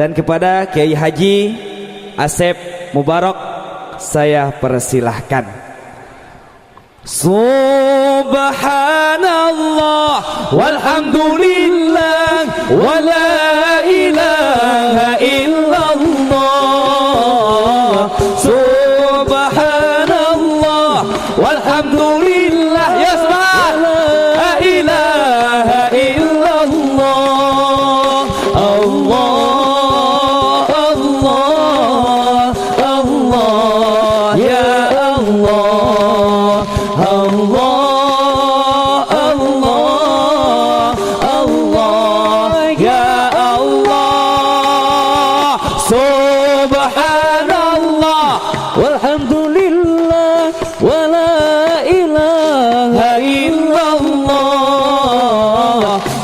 Dan kepada Kiai Haji Asep Mubarok saya persilahkan. Subhanallah walhamdulillah wala ilaha illallah. Subhanallah walhamdulillah, ya semangat, la ilaha illallah. Allah, Allah, Allah, ya Allah, Allah, Allah, Allah, ya Allah. Subhanallah walhamdulillah wala ilaha illallah.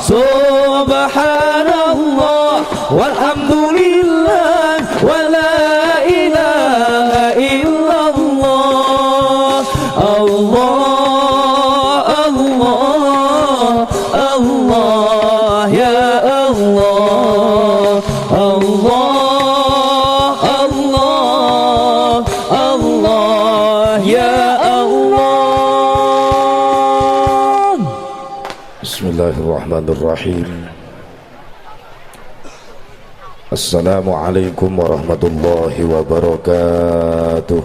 Subhanallah walhamdulillah wala ilaha illallah. Allah, Allah, Allah, ya Allah, Allah, Allah, Allah, ya Allah. Bismillahirrahmanirrahim. Assalamualaikum warahmatullahi wabarakatuh.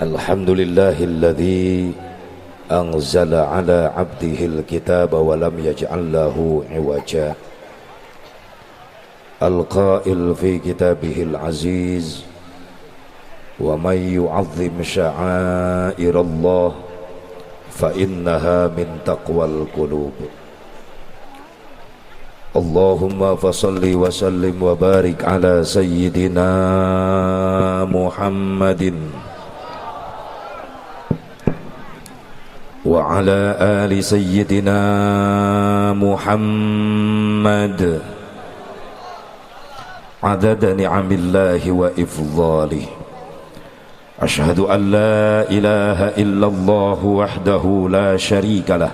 Alhamdulillahilladzi anzala ala abdihil kitaba wa lam yaj'al lahu iwaja. Al-qail fi kitabihil aziz, wa man yu'azzim sya'airallah fa innaha min taqwal qulub. Allahumma fasalli wa sallim wa barik ala sayyidina Muhammadin wa ala ali sayyidina Muhammad adada ni'amillahi wa ifdhalih. Ashhadu an la ilaha illallah wahdahu la syarika lah,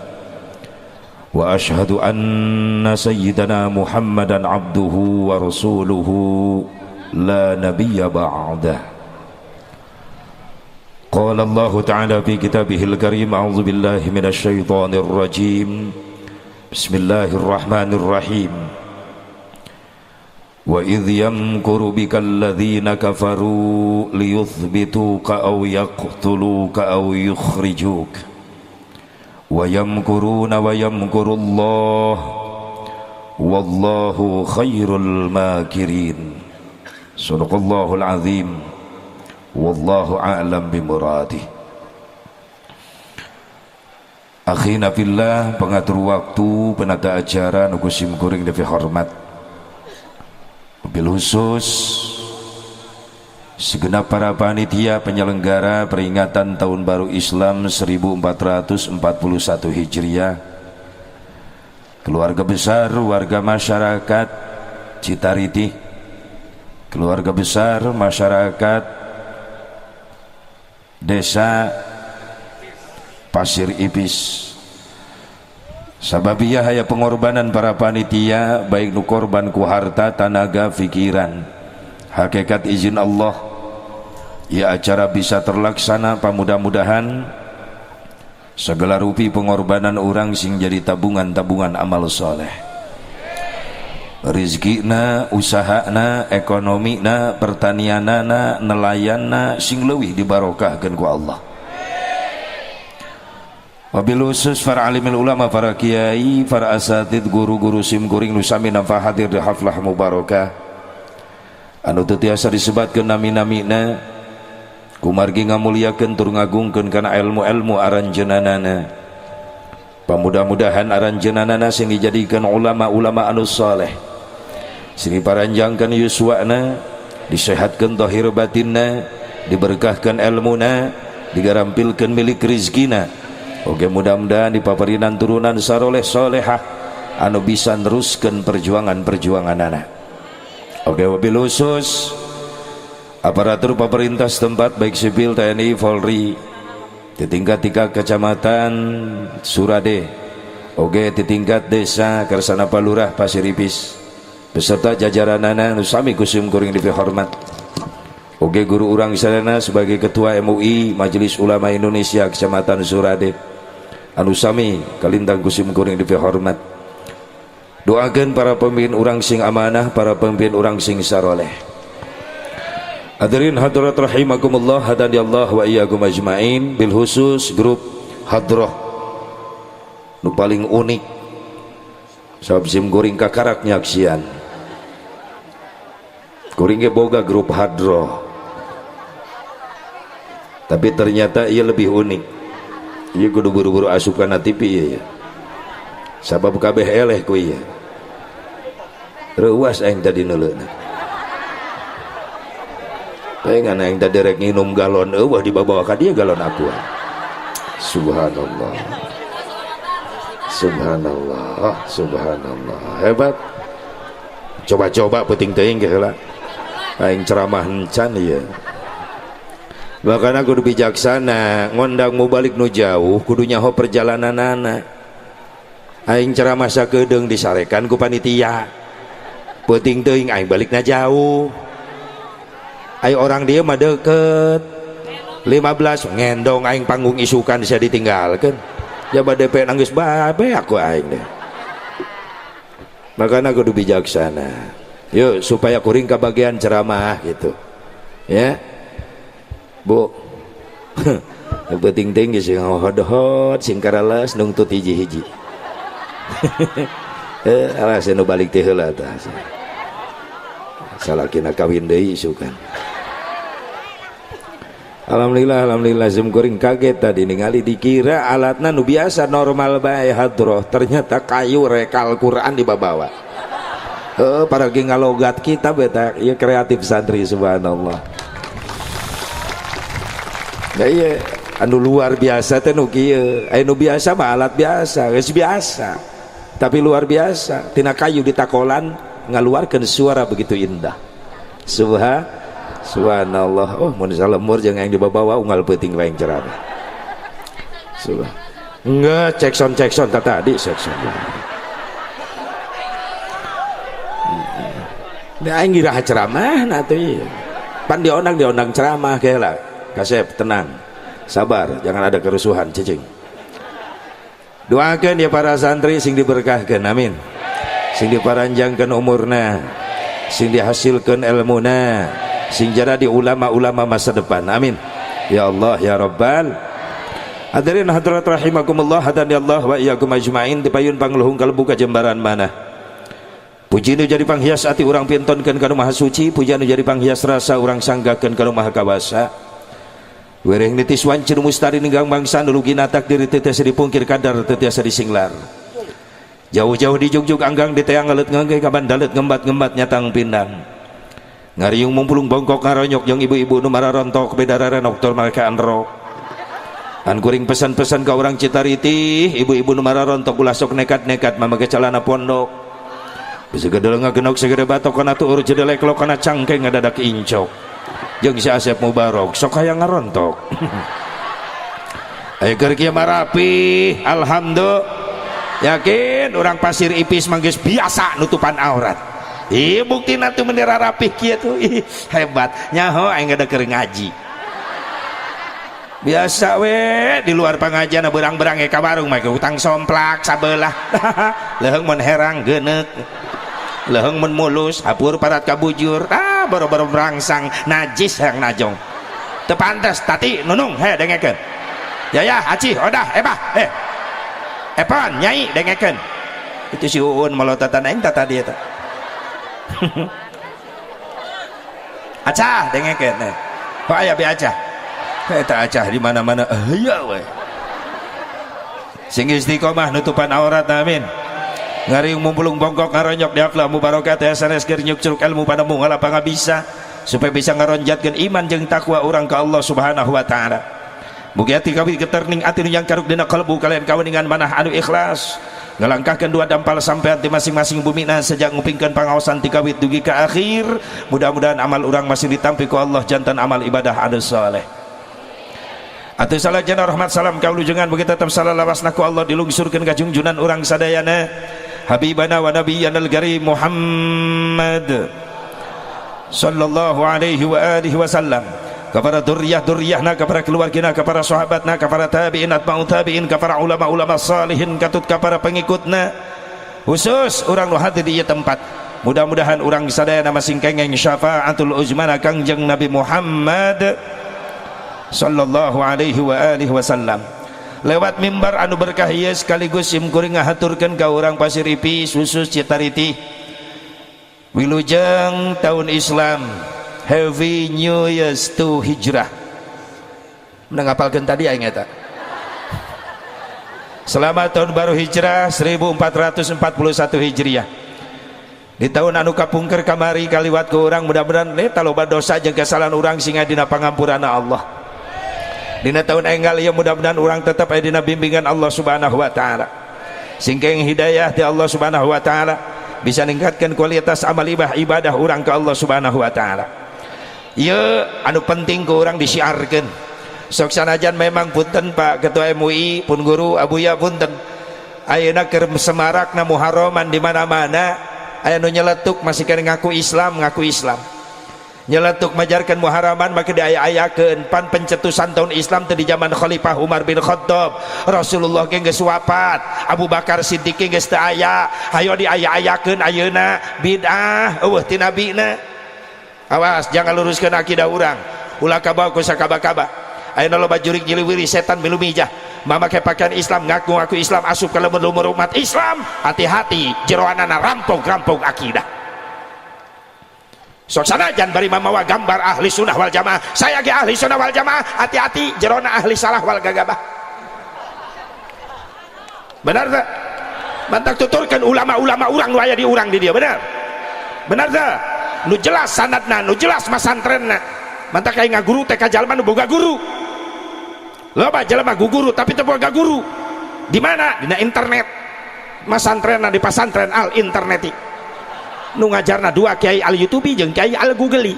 wa ashhadu anna sayyidana Muhammadan abduhu wa rasuluhu la nabiyya ba'dah. Qala Allah ta'ala fi kitabihil karim, a'udzu billahi minasy syaithanir rajim. Bismillahirrahmanirrahim. Wa idh yamkuru bika alladhina kafaru liyuthbituka aw yaqtuluka aw yukhrijuk. Wa yamkuruna wa yamkurullah wallahu khairul makirin. Sadaqallahul azim. Wallahu a'lam bimuradih. Akhina fillah, pengatur waktu, penata acara nu sim kuring lebih hormat. Bil khusus segenap para panitia penyelenggara peringatan Tahun Baru Islam 1441 Hijriah, keluarga besar warga masyarakat Citariti, keluarga besar masyarakat Desa Pasir Ipis. Sababiyah haya pengorbanan para panitia, baik nu korban ku harta, tanaga, pikiran. Hakikat izin Allah, ya acara bisa terlaksana. Pamudah-mudahan segala rupi pengorbanan orang sing jadi tabungan-tabungan amal soleh. Rizkina, usahana, ekonomina, pertanianana, nelayanna sing leuwih dibarokahkeun ku Allah. Wabil khusus para alimil ulama, para kiai, para asatid, guru-guru sim kuring nu sami nampa hadir di haflah mubarakah anu teu tiasa disebatkeun nami-namina, kumargi ngamuliakeun tur ngagungkeun kana ilmu-ilmu aranjeunanana. Pamudah-mudahan aranjeunanana sing dijadikeun ulama-ulama anu saleh, sing diparanjangkeun yuswana, disehatkeun zahir batinna, diberkahkeun ilmuna, digarampilkeun milik rizkina. Oke, mudah-mudahan dipaparinan turunan saroleh solehah anu bisa neruskeun perjuangan-perjuangan anak. Oke, wabil khusus aparatur pemerintah setempat baik sipil, TNI, Polri di tingkat 3 kecamatan Surade, Oge di tingkat desa kersana Palurah Pasir Ipis beserta jajaranana nu sami ku sim kuring dipihormat. Oge guru urang sadayana sebagai Ketua MUI Majelis Ulama Indonesia Kecamatan Surade anu sami kalintang ku sim kuring dipihormat. Doakan para pemimpin urang sing amanah, para pemimpin urang sing saroleh. Hadirin hadirat rahimakumullah, hadani Allah wa iyyakum ajmain, bil khusus grup hadroh nu paling unik sabab sim kuring kakarak nyaksian. Kuring ge boga grup hadroh, tapi ternyata ia lebih unik. Ieu kudu buru-buru asup kana TV ieu ya, sabab kabeh eleh ku ieu. Reuas aing tadi neuleuna. Pengen aing tadi rek nginum galon, eueuh dibawa ka dieu galon aqua. Subhanallah, subhanallah, subhanallah, hebat. Coba-coba peuting teuing ge heula aing ceramah encan ieu. Bahkan aku kudu bijaksana ngondang mubalig nu jauh, kudu nyaho perjalananana. Aing ceramah sakedeung disarekan ku panitia, peuting teuing aing balikna jauh. Ayo orang dia mah deket 15 ngendong aing panggung isukan bisa ditinggalkan jaba DP nangis babe aku aing deh. Makanya kudu bijaksana yuk supaya kuring kebagian ceramah gitu ya, Bu. Penting tinggi sing hot-hot sing karalas nungtut hiji-hiji. Eh, alah, nu balik teh heula tah, salakina kawin deui isukan. Alhamdulillah, alhamdulillah. Sim kuring kaget tadi ningali, dikira alatna nu biasa normal bae hadroh, ternyata kayu rekal Quran dibawa. Eh, para ngalogat kita beta iya kreatif santri, subhanallah. Ya iya, anu luar biasa teh nu kieu. Anu biasa mah alat biasa, geus biasa. Tapi luar biasa, tina kayu ditakolan ngaluarkeun suara begitu indah. Subhanallah. Oh, mun salemur jeung yang dibawa unggal peuting wae ceramah. Subhan. Enggak, cek sound, cek sound tadi, cek sound. Nah, aing ngira ceramah nah tuh iya. Pan diondang diondang ceramah kayak lah. Kasep tenang. Sabar, jangan ada kerusuhan, cicing. Doakan ya para santri sing diberkahkan, amin. Sing diparanjangkan umurna, sing dihasilkan ilmuna, sing jadi ulama-ulama masa depan, amin. Ya Allah ya Rabbal. Hadirin hadirat rahimakumullah, hadani Allah wa iyyakum ajmain, dipayun pangluhung kalbu jembaran mana. Puji nu jadi panghias ati urang pintonkeun ka Maha Suci, puji nu jadi panghias rasa urang sanggakeun ka Maha Kawasa. Wereng nitis wanci nu mustari ninggang bangsa nu lugina takdir teu tiasa dipungkir, kadar teu tiasa disinglar. Jauh-jauh dijugjug anggang diteang ngelet ngengge kaban dalet ngembat-ngembat nyatang pindang. Ngariung mumpulung bongkok ngaronyok jeung ibu-ibu nu mararontok bedararan oktor mereka anrok. An kuring pesan-pesan ka urang Citariti, ibu-ibu nu mararontok ulah sok nekat-nekat mamake calana pondok. Bisa gedel ngagenok segede batok kana tuur jedelek lo kana cangkeng ngadadak incok. Jeung si Asep Mubarok sok hayang ngarontok. Ayo keur kieu marapi, alhamdulillah. Yakin orang Pasir Ipis manggis biasa nutupan aurat. Ih, buktina tuh meni rapih kieu tuh. Ih, hebat. Nyaho aing ada keur ngaji. Biasa we di luar pengajian berang-berang ka warung mah utang somplak sabelah. Leuheung mun herang geuneuk. Leuheung mun mulus hapur parat kabujur. Ah, boro-boro berangsang najis yang najong. Teu pantes Tati Nunung he dengekeun. Ya ya Aci Odah Ebah eh. Epan Nyai dengekeun. Itu si Uun melotatan aing tata dia eta. Acah dengekeun eh. Kok aya be acah? Eta acah di mana-mana aya we. Sing istiqomah nutupan aurat, amin. Ngariung mumpulung bongkok ngaronyok di aflah mubarokat ya sanes keur nyuk-curuk ilmu panemu ngalapang bisa supaya bisa ngaronjatkeun iman jeung takwa urang ka Allah Subhanahu wa taala. Mugi ati kawit keterning ati nu nyangkaruk dina kalbu kalian kaweningan manah anu ikhlas. Ngalangkahkeun dua dampal sampean di masing-masing bumina sejak ngupingkeun pangaosan ti kawit dugi ka akhir. Mudah-mudahan amal urang masih ditampi ku Allah jantan amal ibadah anu saleh. Atuh salajana rahmat salam kaulujengan begitu tetap salalawasna ku Allah dilungsurkeun ka junjunan urang sadayana Habibana wa Nabiyyana al-Karim Muhammad sallallahu alaihi wa alihi wasallam, kepada duriyah-duriyahna, kepada keluargina, kepada sahabatna, kepada tabi'in, atba'u tabi'in, kepada ulama-ulama salihin, katut kepada pengikutna, khusus urang nu hadir di ieu tempat. Mudah-mudahan urang sadayana masing kengeng syafaatul uzmana Kangjeng Nabi Muhammad sallallahu alaihi wa alihi wasallam. Lewat mimbar anu berkah ieu sekaligus sim kuring ngahaturkeun ka urang Pasir Ipis, khusus Citariti, wilujeng tahun Islam, Happy New Year's to Hijrah. Menangapalkeun tadi aing eta. Selamat tahun baru Hijrah 1441 Hijriah. Di tahun anu kapungker kamari kaliwat ke urang, mudah-mudahan taloba dosa jeung kesalahan urang sehingga dina pangampurana Allah. Dina tahun enggal ieu mudah-mudahan urang tetap aya dina bimbingan Allah Subhanahu wa taala, singkeng hidayah di Allah Subhanahu wa taala, bisa ningkatkan kualitas amal ibadah urang ke Allah Subhanahu wa taala. Ieu anu penting ke urang disiarkeun. Sok sanajan memang punten Pak Ketua MUI, pun guru Abuya, punten, ayeuna keur semarakna Muharraman di mana-mana, aya nu nyeletuk masih kena ngaku Islam, ngaku Islam nyeletuk majarkan Muharraman maka diaya-ayakeun. Pan pencetusan tahun Islam teh di zaman Khalifah Umar bin Khattab. Rasulullah ge geus wafat, Abu Bakar Siddiq geus teu aya, hayo diaya-ayakeun ayeuna. Bid'ah, eueuh ti nabina. Awas, jangan luruskeun akidah urang, ulah kabawa ku sakaba-kaba. Ayeuna loba jurik jiliwiri setan milu mijah mamakai pakaian Islam, ngaku-ngaku Islam, asup ka lumur umat Islam. Hati-hati, jeroanana rampok-rampok akidah. Sok sanajan bari mamawa gambar ahli sunnah wal jamaah, saya ge ahli sunnah wal jamaah, hati-hati, jerona ahli salah wal gagabah. Benar tak? Mantak tuturkan ulama-ulama urang nu aya di urang di dia. Benar, benar tak? Nu jelas sanadna, nu jelas masantrenna. Mantak kayak ngaguru teh ka jalma nu boga guru. Loba jelema guru tapi teu boga guru. Di mana? Dina internet. Masantrenna di pasantren al interneti, nu ngajarna dua, kiai al YouTube jeung kiai al Google.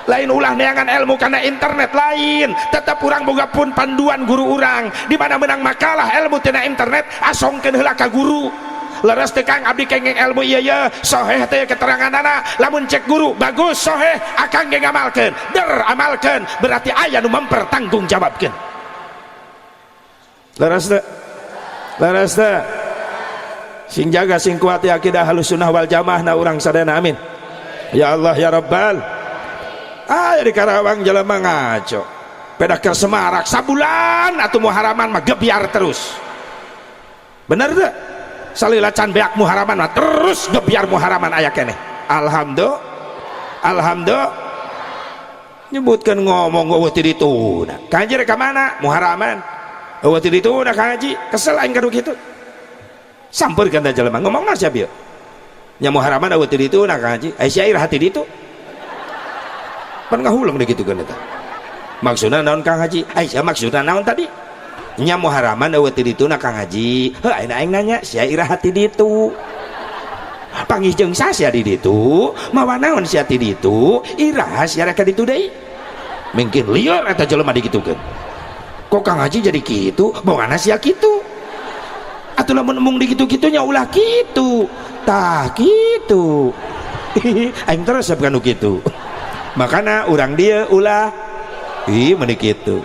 Lain, ulah neangan ilmu karena internet, lain. Tetap urang boga pun panduan guru urang. Di mana menang makalah ilmu tina internet, asongkeun heula ka guru. Leres teh Kang, abdi kengeng ilmu ieu ye, soheh teh keteranganana? Lamun cek guru bagus, soheh, akang ge ngamalkeun, der amalkeun, berarti aya nu mempertanggungjawabkeun. Leres teh? Leres teh? Sing jaga sing kuat ya akidah Ahlus Sunnah wal Jamaah na urang sadayana. Amin ya Allah ya Rabbal. Ah, di Karawang jelema ngaco, pedah keur semarak sabulan atau Muharaman mah gebyar terus. Bener teh? Salila can beak Muharaman mah terus gebyar Muharaman aya keneh. Alhamdulillah, alhamdulillah. Nyebutkan ngomong eueuh ti dituna. Kang Haji rek ka mana? Muharaman. Eueuh ti dituna, Kang Haji. Kesel aing kadu kitu. Sampeurkeun teh jelema, ngomongna siapa ieu? Nya Muharaman eueuh ti dituna, Kang Haji. Ai sia iraha ti ditu? Pan ngahuleng digitukeun eta. Maksudna naon, Kang Haji? Ai sia maksudna naon tadi? Nya Muharaman eueuh ti dituna, Kang Haji. Heuh, ayeuna aing nanya, sia iraha ti ditu? Panggih jeung sia di ditu? Mawa naon sia ti ditu? Iraha sia rek ka ditu deui? Mungkin lieur eta jelema digitukeun. Kok Kang Haji jadi kitu? Bongana sia kitu. Atuh lamun embung digitu-gitunya ulah kitu. Tah kitu. Aing terus resep kanu kitu. Makana urang dia ulah ih meuni kitu.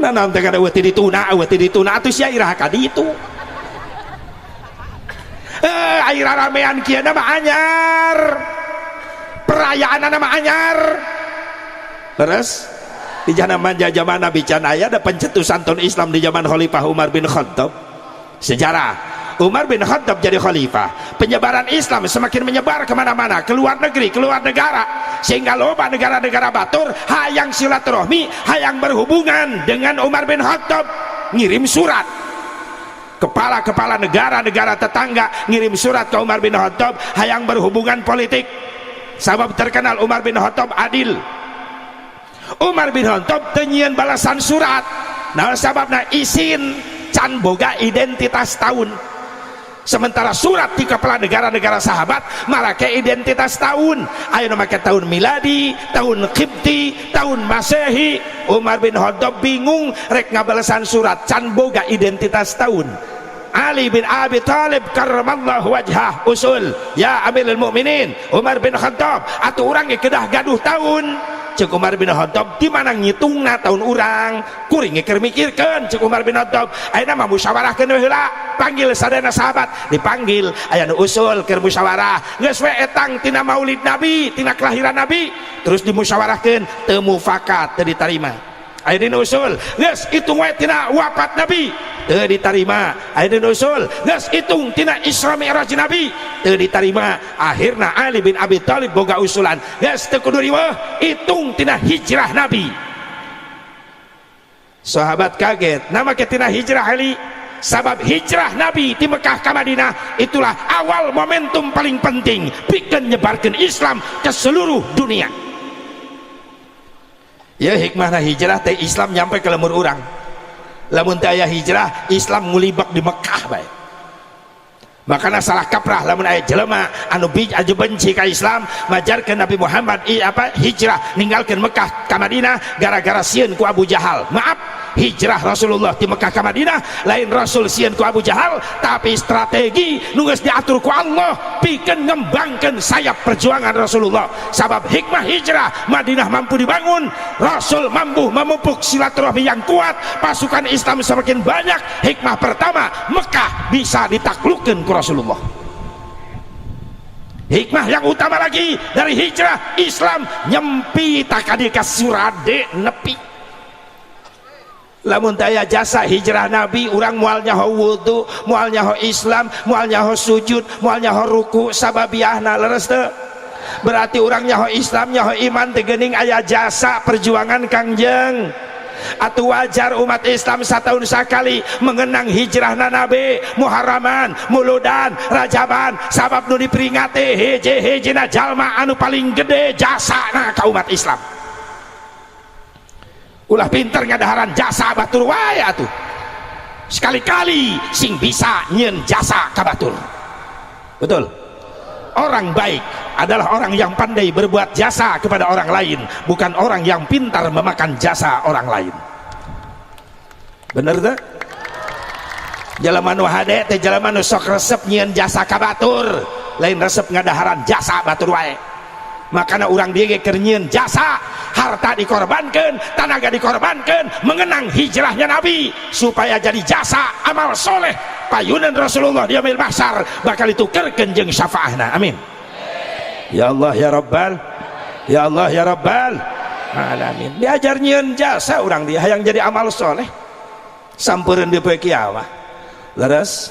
Nah, naon teh kada eueuh ti dituna, eueuh ti dituna, atuh sia iraha ka ditu? Eh, air ramean kieu mah anyar. Perayaan mah anyar. Terus di zaman zaman Nabi can aya ada pencetusan tahun Islam di zaman Khalifah Umar bin Khattab. Sejarah Umar bin Khattab jadi khalifah, penyebaran Islam semakin menyebar kemana-mana, keluar negeri, keluar negara, sehingga loba negara-negara batur hayang silaturahmi, hayang berhubungan dengan Umar bin Khattab, ngirim surat. Kepala-kepala negara-negara tetangga ngirim surat ke Umar bin Khattab, hayang berhubungan politik, sabab terkenal Umar bin Khattab adil. Umar bin Khattab teu nyieun balasan surat. Nah, sababna isin, can boga identitas tahun. Sementara surat di kepala negara-negara sahabat marake identitas tahun. Ayo make tahun miladi, tahun Qibti, tahun Masehi. Umar bin Khattab bingung rek ngabalesan surat can boga identitas tahun. Ali bin Abi Thalib karramallahu wajhah usul, ya Amirul Mukminin Umar bin Khattab, atuh urang ge kedah gaduh tahun. Cek Umar bin Khattab, di mana ngitungna tahun urang? Kuring ge keur mikirkeun. Cek Umar bin Khattab, ayeuna mah musyawarahkeun we heula, panggil sadayana sahabat. Dipanggil, aya nu usul keur musyawarah, geus we etang tina maulid Nabi, tina kelahiran Nabi. Terus dimusyawarahkeun, teu mufakat, teu ditarima. Aya nu usul, geus hitung we tina wafat Nabi, teu ditarima. Aya nu usul, geus hitung tina Isra Mi'raj Nabi, teu ditarima. Akhirna Ali bin Abi Thalib boga usulan, geus teu kudu riweuh, hitung tina hijrah Nabi. Sahabat kaget, nama ke tina hijrah Ali? Sabab hijrah Nabi di Mekah ke Madinah itulah awal momentum paling penting pikeun nyebarkeun Islam ke seluruh dunia. Ya, hikmahna hijrah teh Islam nyampe ke lemur urang. Lamun teu aya hijrah, Islam ngulibak di Mekah bae. Makanya salah kaprah lamun aya jelema anu bij aju benci ka Islam, majarkeun Nabi Muhammad apa hijrah ninggalkeun Mekah ka Madinah gara-gara sieun ku Abu Jahal. Maaf, hijrah Rasulullah di Mekah ka Madinah lain Rasul sieun ku Abu Jahal, tapi strategi nu geus diatur ku Allah pikeun ngembangkeun sayap perjuangan Rasulullah. Sabab hikmah hijrah, Madinah mampu dibangun, Rasul mampu memupuk silaturahmi yang kuat, pasukan Islam semakin banyak. Hikmah pertama, Mekah bisa ditaklukkan ku Rasulullah. Hikmah yang utama lagi dari hijrah, Islam nyempi takadi ka Surade nepi. Lamun daya jasa hijrah Nabi, urang moal nyaho wudu, moal nyaho Islam, moal nyaho sujud, moal nyaho ruku sababiahna. Leres teu? Berarti urang nyaho Islam, nyaho iman teh geuning aya jasa perjuangan Kangjeng. Atau wajar umat Islam setahun sekali mengenang hijrah Nabi, Muharraman, Muludan, Rajaban, sabab nu diperingati hiji-hijina jalma anu paling gede jasana ka umat Islam. Ulah pinter ngadaharan jasa batur wae atuh, sekali-kali sing bisa nyieun jasa ka batur. Betul, orang baik adalah orang yang pandai berbuat jasa kepada orang lain, bukan orang yang pintar memakan jasa orang lain. Bener tak? Jelema nu hade teh jelema nu sok resep nyieun jasa ka batur, lain resep ngadaharan jasa batur wae. Makanya urang dieu ge keur nyieun jasa, harta dikorbankan, tenaga dikorbankan, mengenang hijrahnya Nabi supaya jadi jasa amal soleh payunan Rasulullah di yaumil mahsyar bakal ditukerkeun jeung syafaahna. Amin ya Allah ya Rabbal, ya Allah ya Rabbal alamin. Diajar nyieun jasa urang dia hayang jadi amal soleh sampereun di poe kiamah. Leres,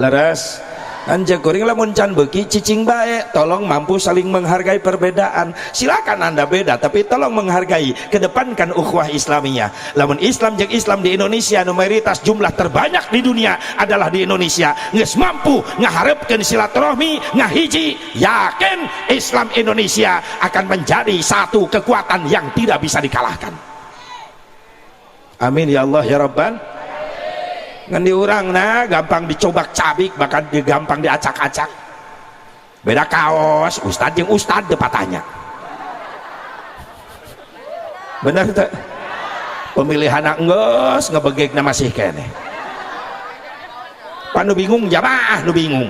leres. Anjing kuring lamun can beuki cicing bae. Tolong mampu saling menghargai perbedaan. Silakan Anda beda, tapi tolong menghargai, kedepankan ukhuwah Islamiyah. Lamun Islam jeung Islam di Indonesia, mayoritas jumlah terbanyak di dunia adalah di Indonesia, geus mampu ngaharepkeun silaturahmi, ngahiji, yakin Islam Indonesia akan menjadi satu kekuatan yang tidak bisa dikalahkan. Amin ya Allah ya Rabbal. Ngan di urang nah gampang dicobak-cabik, bahkan gampang diacak-acak. Beda kaos ustad jeung ustad teu patahnya. Bener teu? Pemilihan geus ngebegegna masih keneh. Pan nu bingung jamaah, nu bingung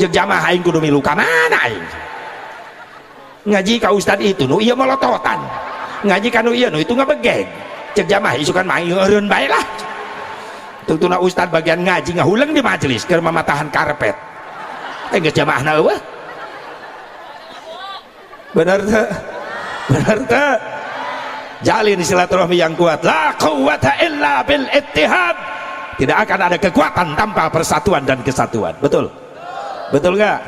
jeung jamaah, aing kudu milu ka mana? Aing ngaji ka ustad itu, nu ieu molototan, ngaji ka nu ieu, nu itu ngebegeg. Cek jamaah, isukan mah eureun bae lah. Tungtuna ustad bagian ngaji ngahuleng di majelis keur mamatahan karpet, eh geus jamaahna eueuh. Bener teu? Bener teu? Jalin silaturahmi yang kuat. La quwwata illa bil ittihad. Tidak akan ada kekuatan tanpa persatuan dan kesatuan. Betul, betul nggak?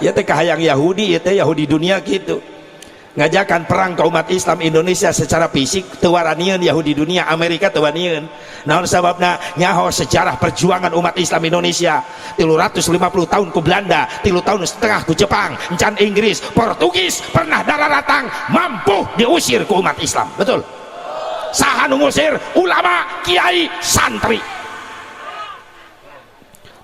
Ya teh kahayang Yahudi ya teh, Yahudi dunia gitu ngajakan perang ke umat Islam Indonesia secara fisik teu waranieun. Yahudi dunia, Amerika teu wanian. Naon sababna? Nyaho sejarah perjuangan umat Islam Indonesia, 350 tahun ku Belanda, 3,5 tahun ku Jepang, encan Inggris, Portugis pernah darah datang mampu diusir ku umat Islam. Betul? Saha nu ngusir? Ulama, kiai, santri.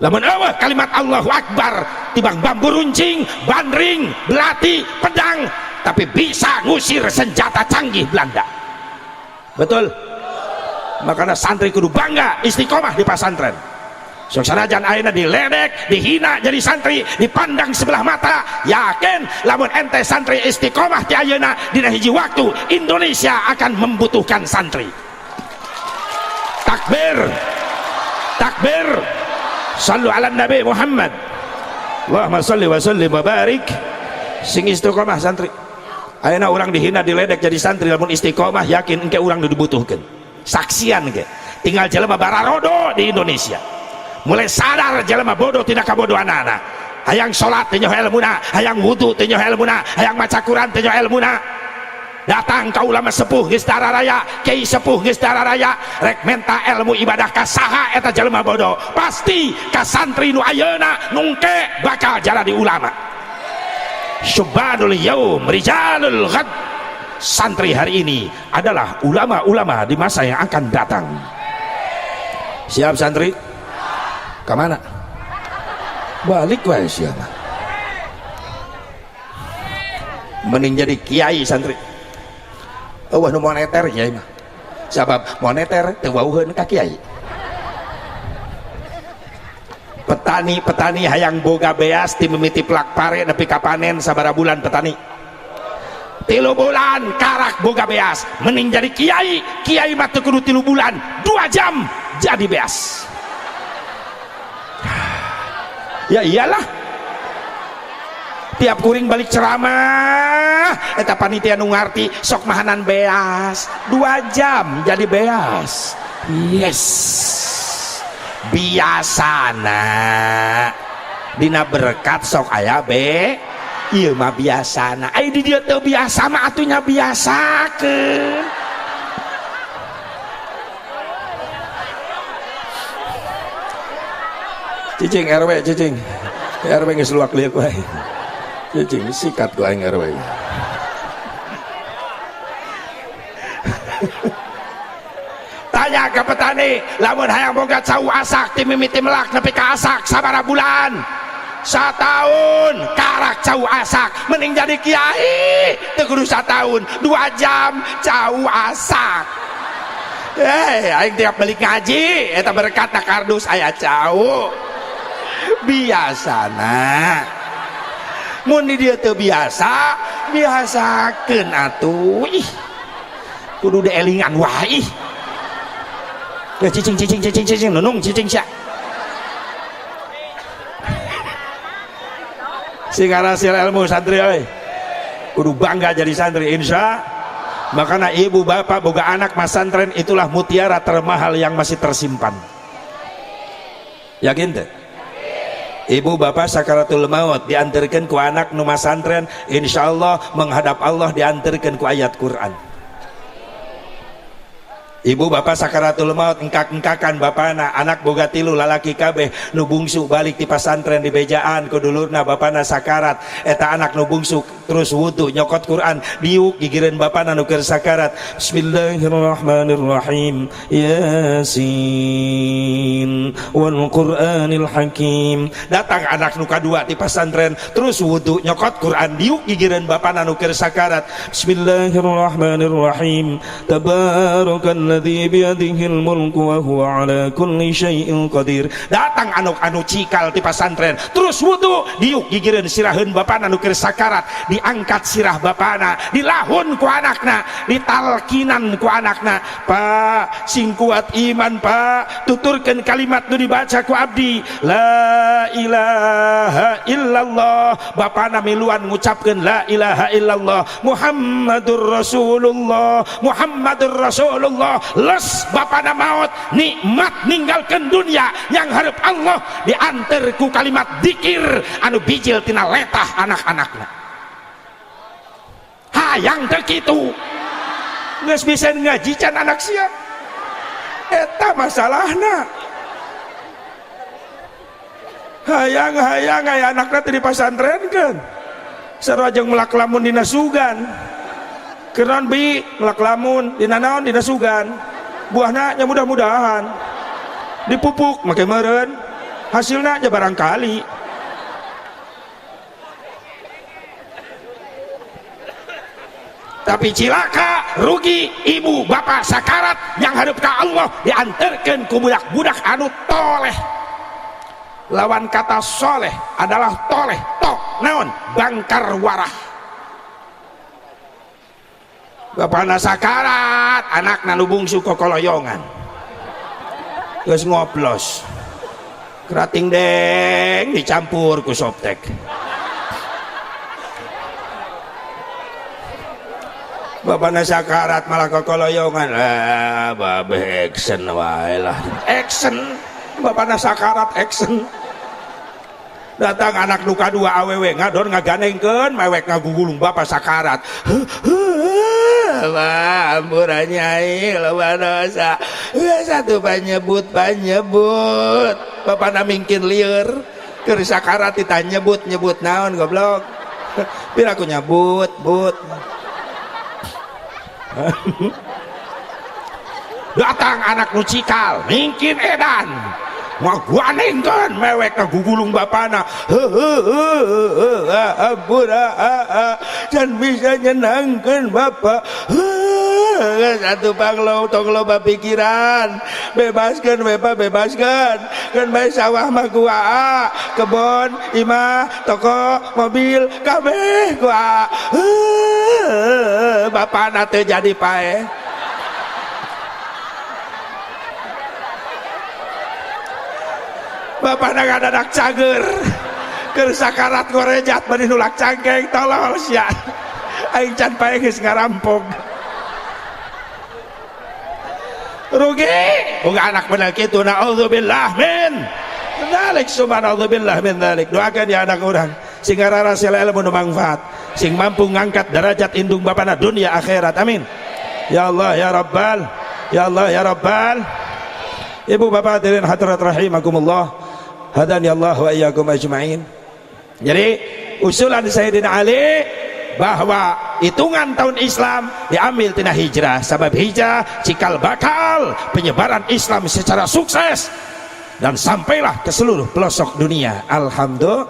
Lamun euweuh kalimat Allahu Akbar tibang bambu runcing, bandring, belati, pedang, tapi bisa ngusir senjata canggih Belanda. Betul? Makanya santri kudu bangga istiqomah di pesantren. Sok sanajan ayeuna diledek, dihina jadi santri, dipandang sebelah mata, yakin lamun ente santri istiqomah ti ayeuna, dina hiji waktu Indonesia akan membutuhkan santri. Takbir. Takbir. Sallu ala Nabi Muhammad. Allahumma salli wa sallim wa barik. Sing istiqomah santri. Ayeuna urang dihina, diledek jadi santri, lamun istiqomah yakin engke urang dibutuhkeun. Saksian ge. Tinggal jelema bararodo di Indonesia. Mulai sadar jelema bodoh tidak kabodohanana. Hayang salat teu nyaho ilmuna, hayang wudu teu nyaho ilmuna, hayang maca Quran teu nyaho ilmuna. Datang ka ulama sepuh geus raya, kiai sepuh geus raya, rek menta ilmu ibadah ka saha eta jelema bodoh? Pasti ka santri nu ayeuna, nu engke bakal jadi ulama. Syubbanul yaum rijalul ghad. Santri hari ini adalah ulama-ulama di masa yang akan datang. Siap santri? Kemana? Balik wae siapa? Mending jadi kiai santri. Euweuh nu moneter kiai mah. Sabab moneter teu wauheun ka kiai. Petani-petani hayang boga beas ti mimiti plak pare nepi ka panen sabaraha bulan petani? 3 bulan karak boga beas. Mending jadi kiai, kiai mah teu kudu 3 bulan, 2 jam jadi beas. Ya iyalah, tiap kuring balik ceramah eta panitia nu ngarti sok mahanan beas, 2 jam jadi beas. Yes, biasana dina berkat sok aya be, ieu mah biasana. Ai di dieu teu biasa mah atunya biasakeun. Cicing RW, cicing RW geus luak liuk wae. Cicing sikat ku aing RW. Tanya ke petani, lamun hayang boga cau asak ti mimiti melak nepi ka asak sabaraha bulan? Satahun karak cau asak. Mending jadi kiai teu kudu satahun, 2 jam cau asak. Aing tiap balik ngaji eta berkat na kardus aya cau. Biasana mun di dieu teu biasa, biasakeun atuh. Ih, kudu dielingan wae ih. Ya cicing cicing cicing cicing nunung cicing sia. Sing ngarasil ilmu santri euy. Kudu bangga jadi santri insya. Makanya ibu bapak boga anak masantren itulah mutiara termahal yang masih tersimpan. Yakin teh? Ibu bapak sakaratul maut diantarkan ku anak nu masantren, insyaallah menghadap Allah diantarkan ku ayat Quran. Ibu bapak sakaratul maut engkak-engkakan bapana, anak boga 3 lalaki kabeh nu bungsu balik ti pasantren di bejaan ku dulurna bapana sakarat, eta anak nu bungsu terus wudu nyokot Quran diuk gigireun bapana nu keur sakarat. Bismillahirrahmanirrahim. Yasin wal Qur'anil Hakim. Datang anak nu kadua ti pasantren terus wudu nyokot Quran diuk gigireun bapana nu keur sakarat. Bismillahirrahmanirrahim. Tabarakal alladzi biyadihil mulku wa huwa ala kulli syai'in qadir. Datang anu cikal ti pasantren terus wudu diuk gigireun siraheun bapana nu keur sakarat, diangkat sirah bapana, dilahun ku anakna, ditalkinan ku anakna. Pak, sing kuat iman Pak, tuturkeun kalimat nu dibaca ku abdi, la ilaha illallah. Bapana miluan ngucapkeun la ilaha illallah, Muhammadur Rasulullah, Muhammadur Rasulullah. Les bapana maut nikmat ninggalkan dunia yang harap Allah diantar ku kalimat dikir anu bijil tina letah anak-anakna. Hayang teu kitu geus bisa ngaji can anak sia, eta masalahna. Hayang-hayang aya anakna teh dipasantrenkeun sarua jeung melak lamun dina sugan. Keran bi melak lamun dina naon dina sugan, buahna nya mudah-mudahan dipupuk make meureun. Hasilnya aja barangkali. Tapi cilaka rugi ibu bapak sakarat yang hadap ke Allah diantarkan ku budak-budak anu toleh. Lawan kata soleh adalah toleh, to naon bangkar warah. Bapakna sakarat, anakna nu bungsu kokoloyongan. Geus ngoplos. Kerating deng dicampur ku soptek. Bapakna sakarat malah kokoloyongan. Ah, babe action wae lah. Action. Bapakna sakarat action. Datang anak nu kadua awewe ngadon ngaganengkeun mewek ngagugulung bapak sakarat. Wah, ampura nyai loba dosa. Satu panyebut panyebut. Bapakna mingkin lieur. Keur sakarat ditanyebut nyebut naon goblok. Pira ku nyebut but. Datang anak nu cikal mingkin edan ngaguanengkeun mewek ngagugulung bapana. Heuheuh ampura can bisa nyenangkeun bapak. Satu panglo tong loba pikiran, bebaskeun bapak, bebaskeun. Keun bae sawah mah ku aa, kebon, imah, toko, mobil, kabeh ku aa. Bapana teu jadi paeh. Bapana ngadadak cager, keur sakarat ngorejat bari nulak cangkeng, tolol sia. Aing can paeh geus ngarampok. Rugi, boga anak bener kitu, naudzubillah min dzalik, subhanallah min dzalik. Doakan ya anak urang sing ngararasela ilmu nu mangfaat, sing mampu ngangkat derajat indung bapana dunia akhirat. Amin. Ya Allah ya Rabbal, ya Allah ya Rabbal. Ibu bapak hadirin hadirat rahimakumullah. Hadani Allah wa iyyakum ajmain. Jadi usulan Sayyidina Ali bahwa hitungan tahun Islam diambil tina hijrah, sebab hijrah cikal bakal penyebaran Islam secara sukses dan sampailah ke seluruh pelosok dunia. Alhamdulillah,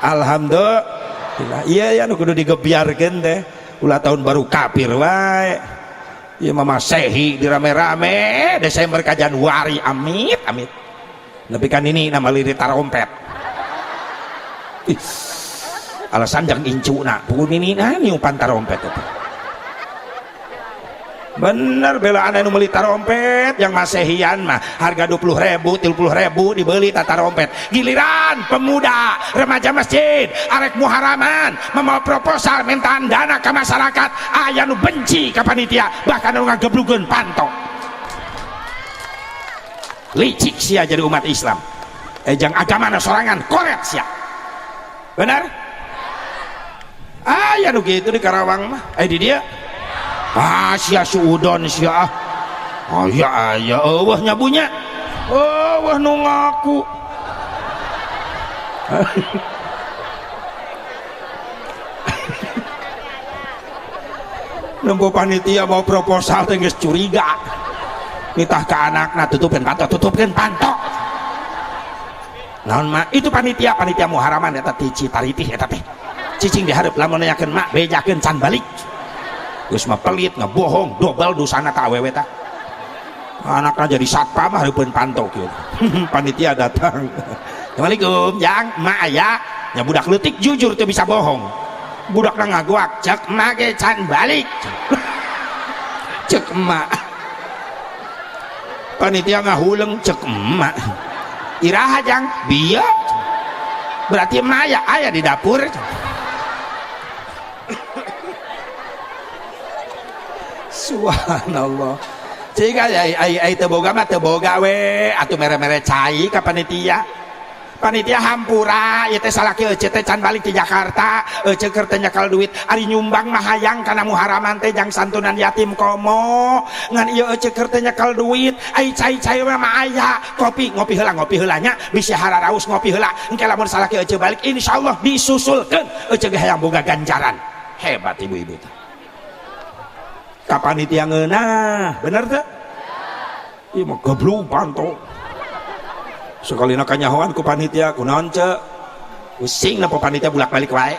alhamdulillah. Iya ya nu kudu digebiarkeun teh, ulah tahun baru kafir wae. Ieu mah Masehi dirame-rame Desember ka Januari, amit amit. Tapi kan ini nama lirik tarompet. Ih, alasan jang incuna pukul ini nah niupan tarompet itu. Bener belaan anu meuli tarompet yang masehian mah harga 20.000, 30.000 dibeli tarompet. Giliran pemuda remaja masjid arek muharaman membawa proposal mintaan dana ke masyarakat, aya nu benci ka panitia bahkan nu ngageblugeun panto. Licik sia jadi umat Islam. Jang agama sorangan koret sia. Benar? Aya nu kitu di Karawang mah. Di dia. Ah sia suudon sia. Aya aya eueuh nyabunya. Eueuh nu ngaku. Nempo panitia mau proposal teh geus curiga. Nitah ke anakna tutupkeun panto, tutupkeun panto. Naon mak? Itu panitia, panitia muharaman eta ti Citaritih eta teh. Cicing dihareup lamun nanyakeun mak bejakeun can balik. Geus mah pelit ngebohong dobel dosana ka awewe tah. Anakna jadi satpam hareupeun panto kieu. Panitia datang. Assalamualaikum, jang, mak aya. Nya budak leutik jujur teu bisa bohong. Budakna ngaguak, cek mak ge can balik. Cek emak. Panitia ngahuleng, cek emak. Iraha jang, bieu. Berarti emak aya, aya di dapur. Subhanallah. Jika ai teu boga mah teu boga we, atuh mere-mere cai ka panitia. Panitia hampura ieu teh salaki euceu teh can balik ti Jakarta, euceu keur teh nyekel duit, ari nyumbang mah hayang kana muharaman teh jang santunan yatim komo. Ngan ieu euceu keur teh nyekel duit, ai cai-cai mah aya, kopi ngopi heula ngopi heula nya, bisi hararaus ngopi heula. Engke lamun salaki euceu balik insyaallah disusulkeun, euceu ge hayang boga ganjaran. Hebat ibu-ibu teh. Ka panitia ngeunah, bener teh? Ieu mah goblok panto. Sakalina kanyahoan ku panitia, kunaon ce? Pusing na panitia bulak-balik wae.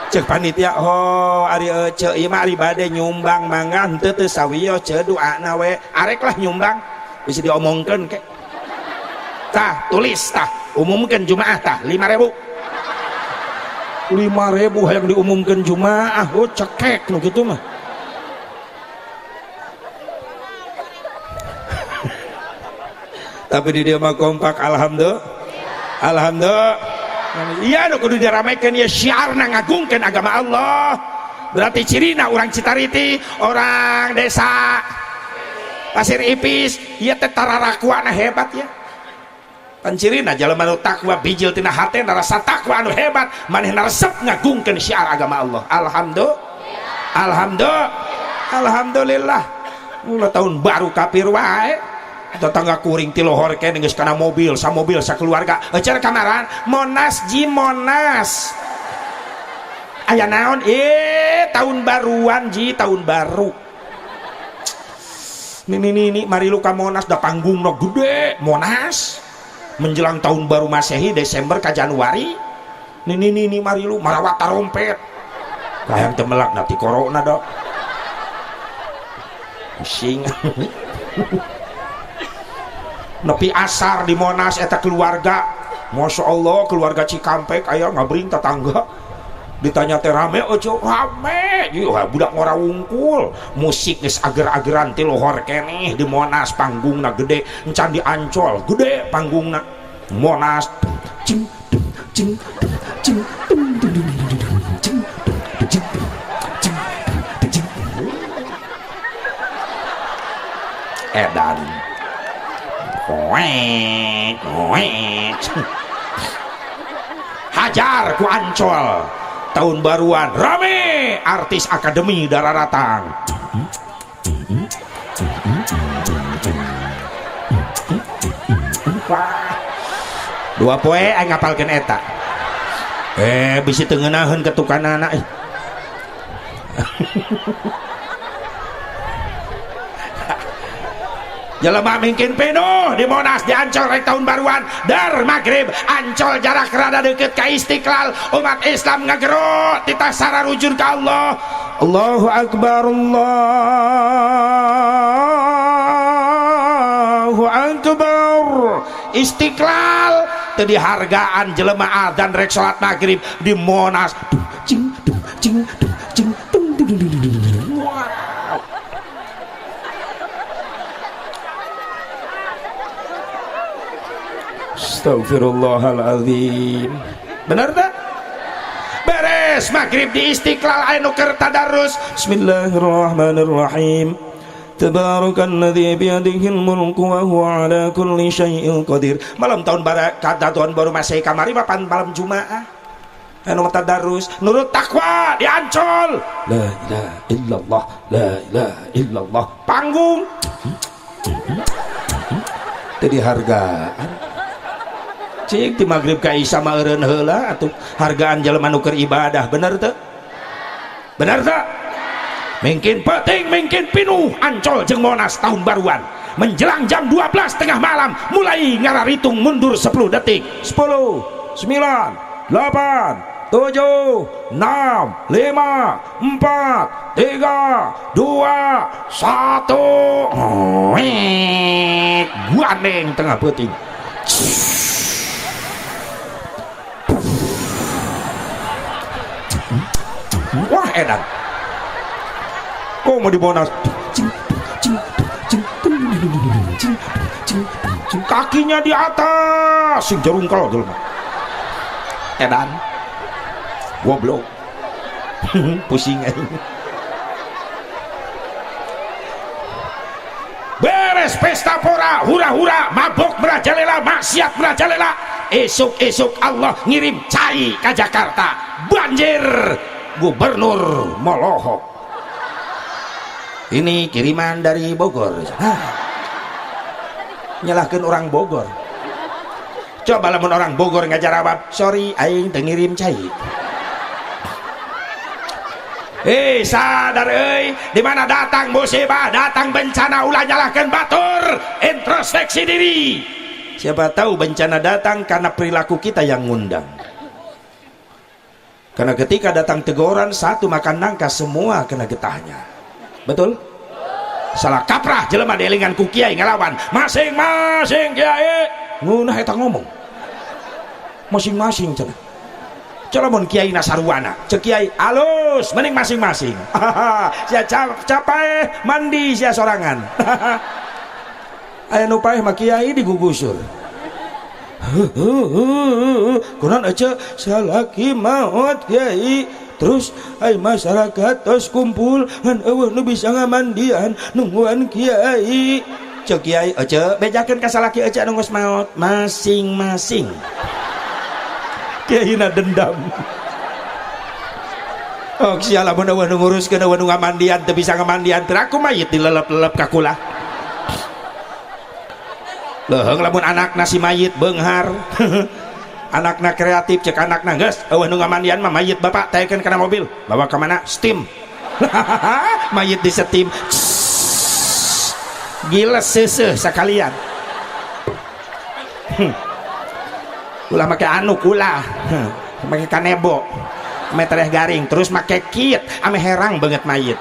Cek panitia, oh ari ece ieu mah ari bade nyumbang mangga henteu teu sawios ce doana we. Arek lah nyumbang. Bisa diomongkeun ke. Tah, tulis tah, umumkeun Jumaah tah 5.000. 5.000 hayang diumumkeun Jumaah, oh cekek nu kitu mah. Tapi di dia mah kompak, alhamdulillah. Alhamdulillah. Iya nu kudu diramekeun ieu syiarna ngagungkeun agama Allah. Berarti cirina urang Citariti, orang desa Pasir Ipis, ieu teh tararakuana hebat ya. Pan cirina jalma nu takwa bijil tina hatena rasa takwa anu hebat, manehna resep ngagungkeun syiar agama Allah. Alhamdulillah. Alhamdulillah. Alhamdulillah. Ulah tahun baru kafir wae. Tetangga kuring ti lohor keneh geus kana mobil, samobil sakeluarga. Euceur kamaran, Monas ji Monas. Aya naon? Tahun baruan ji, tahun baru. Nih nih nih, mari lu ka Monas da panggungna gede, Monas. Menjelang tahun baru Masehi Desember ka Januari. Nih nih nih, nih mari lu marawat tarompet. Hayang teu melak na ti corona dok. Pusing. Nepi asar di Monas eta keluarga, Masya Allah keluarga Cikampek aya ngabring tetangga ditanya teh rame ojo rame ieu budak ngora wungkul musik geus ager-ageran ti lohor keneh di Monas panggungna gede encan di Ancol gede panggungna Monas cing cing cing cing cing cing cing edan koek koek hajar ku Ancol tahun baruan rame artis akademi dararatang wah dua poe aing ngapalkeun eta bisi teu ngeunaheun ketukanana Jelema mingkin penuh di Monas di Ancol rek tahun baruan dar maghrib Ancol jarak rada deket ka Istiqlal umat Islam ngagero titah sararujur ka Allah. Allahu Akbar, Allahu Akbar. Istiqlal teu dihargaan jelema adzan rek salat maghrib di Monas dung cing dung cing dung cing dung dung dung dung dung. Wow. Astagfirullahaladzim. Benar tak? Beres maghrib di Istiqlal aya nu keur tadarus. Bismillahirrahmanirrahim. Tabarakalladzi biyadihil mulku wa huwa ala kulli syai'in qadir. Malam tahun baru kata tahun baru Masehi kamari mah malam Jumaah. Anu tadarus nurut takwa di Ancol. La ilaha illallah, la ilaha illallah. Panggung. Teu dihargaan. Cik di maghrib ka isya mah eureun heula atuh hargaan jelema nu keur ibadah, bener teu? Bener teu? Mungkin penting, mungkin pinuh Ancol jeung Monas tahun baruan. Menjelang jam 12 tengah malam mulai ngararitung mundur 10 detik. 10 9 8 7 6 5 4 3 2 1. Guandeng tengah peuting. Wah edan. Kok mau di Monas? Kakinya di atas, sing jerungkel jelema. Edan. Goblok. Pusing aing. Beres pesta pora, hura-hura, mabok merajalela, maksiat merajalela. Esuk-esuk Allah ngirim cai ke Jakarta. Banjir. Gubernur molohok. Ini kiriman dari Bogor. Hah. Nyalahkan orang Bogor. Coba lamun orang Bogor ngajarawab, sorry aing teu ngirim cai. Sadar euy, di mana datang musibah, datang bencana ulah nyalahkeun batur, introspeksi diri. Siapa tahu bencana datang karena perilaku kita yang ngundang. Karena ketika datang teguran, satu makan nangka semua kena getahnya. Betul? Salah kaprah jelema dielingan ku kiai ngelawan masing-masing. Kiai ngeunah eta ngomong masing-masing cenah. Lamun kiai nasarwana, cek kiai alus mending masing-masing. Sia capai mandi sia sorangan. Aya nu paeh mah kiai digugusur. Kunaon ece? Salaki maot, kiai, terus ai masyarakat tos kumpul ngan euweuh nu bisa ngamandian, nungguan kiai. Cek kiai, ece bejakeun ka salaki ece anu geus maot masing-masing. Kiai na dendam. Oh sia, lamun euweuh nu nguruskeun, euweuh nu ngamandian, teu bisa ngamandian, teu aku mayit dilelep-lelep ka kula. Leuheung lamun anakna si mayit beunghar, anakna kreatif. Cek anakna, geus euweuh nu ngamandian mah, mayit bapak taekeun kana mobil, bawa ka mana? Steam. Mayit di steam, gila, seuseuh sakalian. Ulah make anu, ulah make kanebo, ame tereh garing terus make kit, ame herang banget mayit.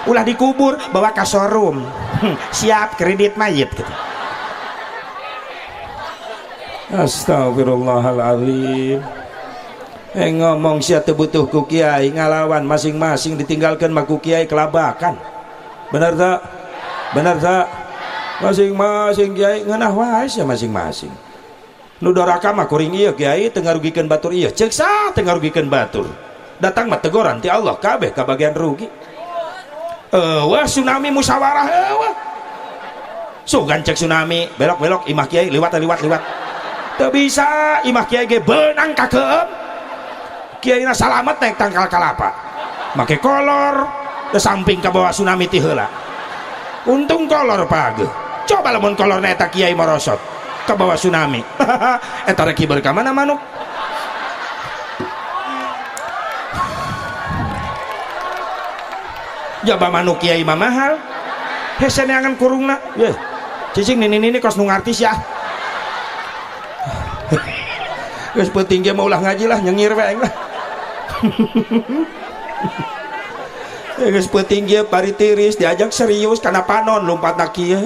Ulah dikubur, bawa ke showroom. Siap kredit mayit gitu. Astagfirullahaladzim. Eh, ngomong sia teu butuh ku kiai, ngalawan masing-masing, ditinggalkan mah ku kiai kelabakan. Benar tak? Benar tak? Masing-masing kiai, ngeunah wae sia masing-masing. Nu doraka mah kuring ieu kiai teu ngarugikeun batur ieu. Ceuk saha teu ngarugikeun batur? Datang mah teguran ti Allah, kabeh kabagian rugi. Wah, tsunami musyawarah euweuh. Sugan cek tsunami, belok-belok imah kiai, liwat liwat liwat. Teu bisa, imah kiai ge beunang ka keum. Kiai na salamet naik tangkal kalapa. Make kolor ke samping ka bawah tsunami ti heula. Untung kolor page. Coba lamun kolorna eta kiai morosot ke bawah tsunami. Eta rek hiber ka mana manuk? Jaba manuk kiai mah mahal. Hese neangan kurungna. Ye. Cicing nini nini kos nu ngartis ya. Geus peuting ge mah ulah ngaji lah, nyengir we aing lah. Geus peuting ge bari tiris diajak serius kana panon lompatna kieu.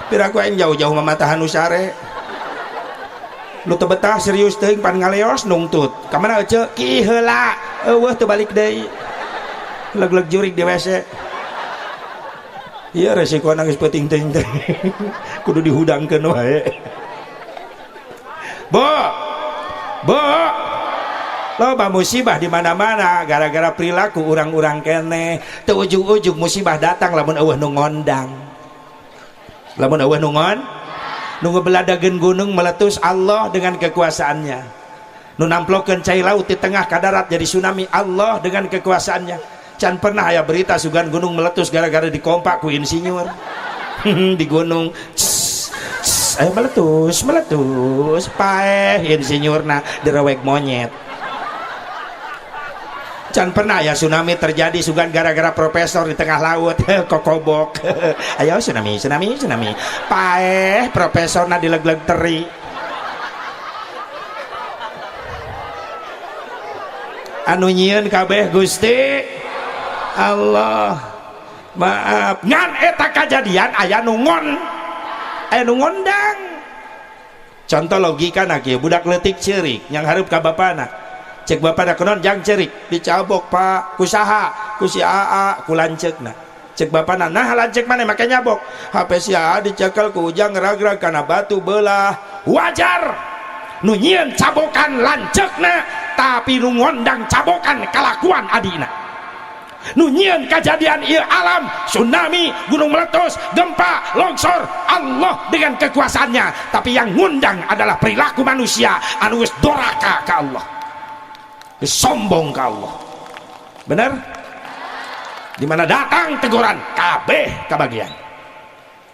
Piraku aing jauh-jauh mamatahan nu sare. Nu teu betah serius teuing pan ngaleos nungtut. Ka mana ece? Ki heula. Eueuh teu balik deui. Leg-leg jurik di WC. Iya, resiko nangis peuting teuing teh. Kudu dihudangkeun wae. Bu. Bu. Loba musibah di mana-mana gara-gara perilaku urang-urang keneh. Teu ujug-ujug musibah datang lamun euweuh nu ngondang. Lamun euweuh nu ngon, nu ngebeladageun gunung meletus, Allah dengan kekuasaannya. Nu namplokeun cai laut di tengah ka darat jadi tsunami, Allah dengan kekuasaannya. Can pernah aya berita sugan gunung meletus gara-gara dikompak ku insinyur. Di gunung. Tss, tss, ayo meletus, meletus, paeh insinyurna direwek monyet. Can pernah ya tsunami terjadi sugan gara-gara profesor di tengah laut kokobok. Ayo tsunami, tsunami, tsunami. Paeh profesorna dileg-leg teri. Anu nyieun kabeh Gusti Allah. Maaf, ngan eta kajadian aya nu ngon, aya nu ngondang. Contoh logika na kieu, budak leutik ceurik yang hareup ka bapana. Cek bapana, kunaon jang ceurik? Dicabok, Pak. Ku saha? Ku si Aa, ku lanceukna. Cek bapana, nah lanceuk maneh make nyabok? HP si Aa dicekel ku ujang ngerag-rag kana batu belah. Wajar. Nu nyieun cabokan lanceukna, tapi nu ngondang cabokan kalakuan adina. Nu nyieun kajadian ieu alam, tsunami, gunung meletus, gempa, longsor, Allah dengan kekuasaannya, tapi yang ngundang adalah perilaku manusia anu geus doraka ka Allah. Geus sombong ka Allah. Bener? Di mana datang teguran kabeh kabagian.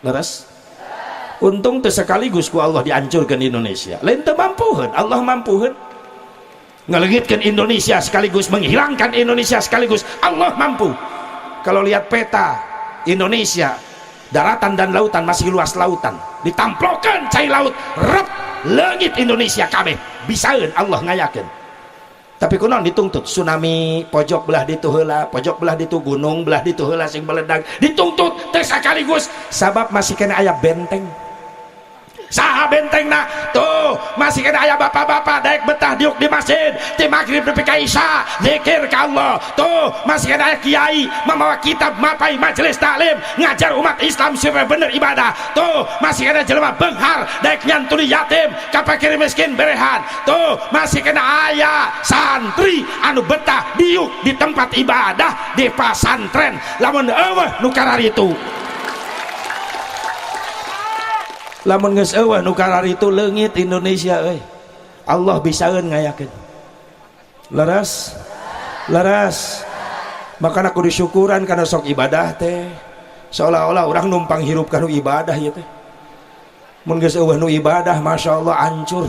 Leres? Untung teu sekaligus ku Allah dihancurkan Indonesia. Lain teu mampuheun, Allah mampuheun. Ngalengitkeun Indonesia sekaligus, menghilangkan Indonesia sekaligus, Allah mampu. Kalau lihat peta Indonesia Daratan dan lautan masih luas lautan. Ditamplokeun cai laut, rep leungit Indonesia kabeh. Bisaeun Allah ngayakeun. Tapi kunaon dituntut tsunami pojok belah ditu heula, pojok belah ditu gunung belah ditu heula sing meledak, dituntut teh sakaligus sabab masih kena aya benteng. Saha bentengna? Tuh, masih kena aya bapak-bapak daek betah diuk di masjid ti maghrib nepi ka isya zikir ka Allah. Tuh, masih kena aya kiai membawa kitab mapai majelis taklim ngajar umat Islam supaya bener ibadah. Tuh, masih kena jelema beunghar daek nyantuni yatim ka fakir miskin berehan. Tuh, masih kena aya santri anu betah diuk di tempat ibadah di pasantren. Lamun eueuh nu kararitu, lamun geus eueuh nu kararitu leungit Indonesia euy. Allah bisaeun ngayakeun. Leres? Leres. Makana kudu syukuran kana sok ibadah teh. Seolah-olah urang numpang hirup kana ibadah ieu teh. Mun geus eueuh nu ibadah masyaallah hancur.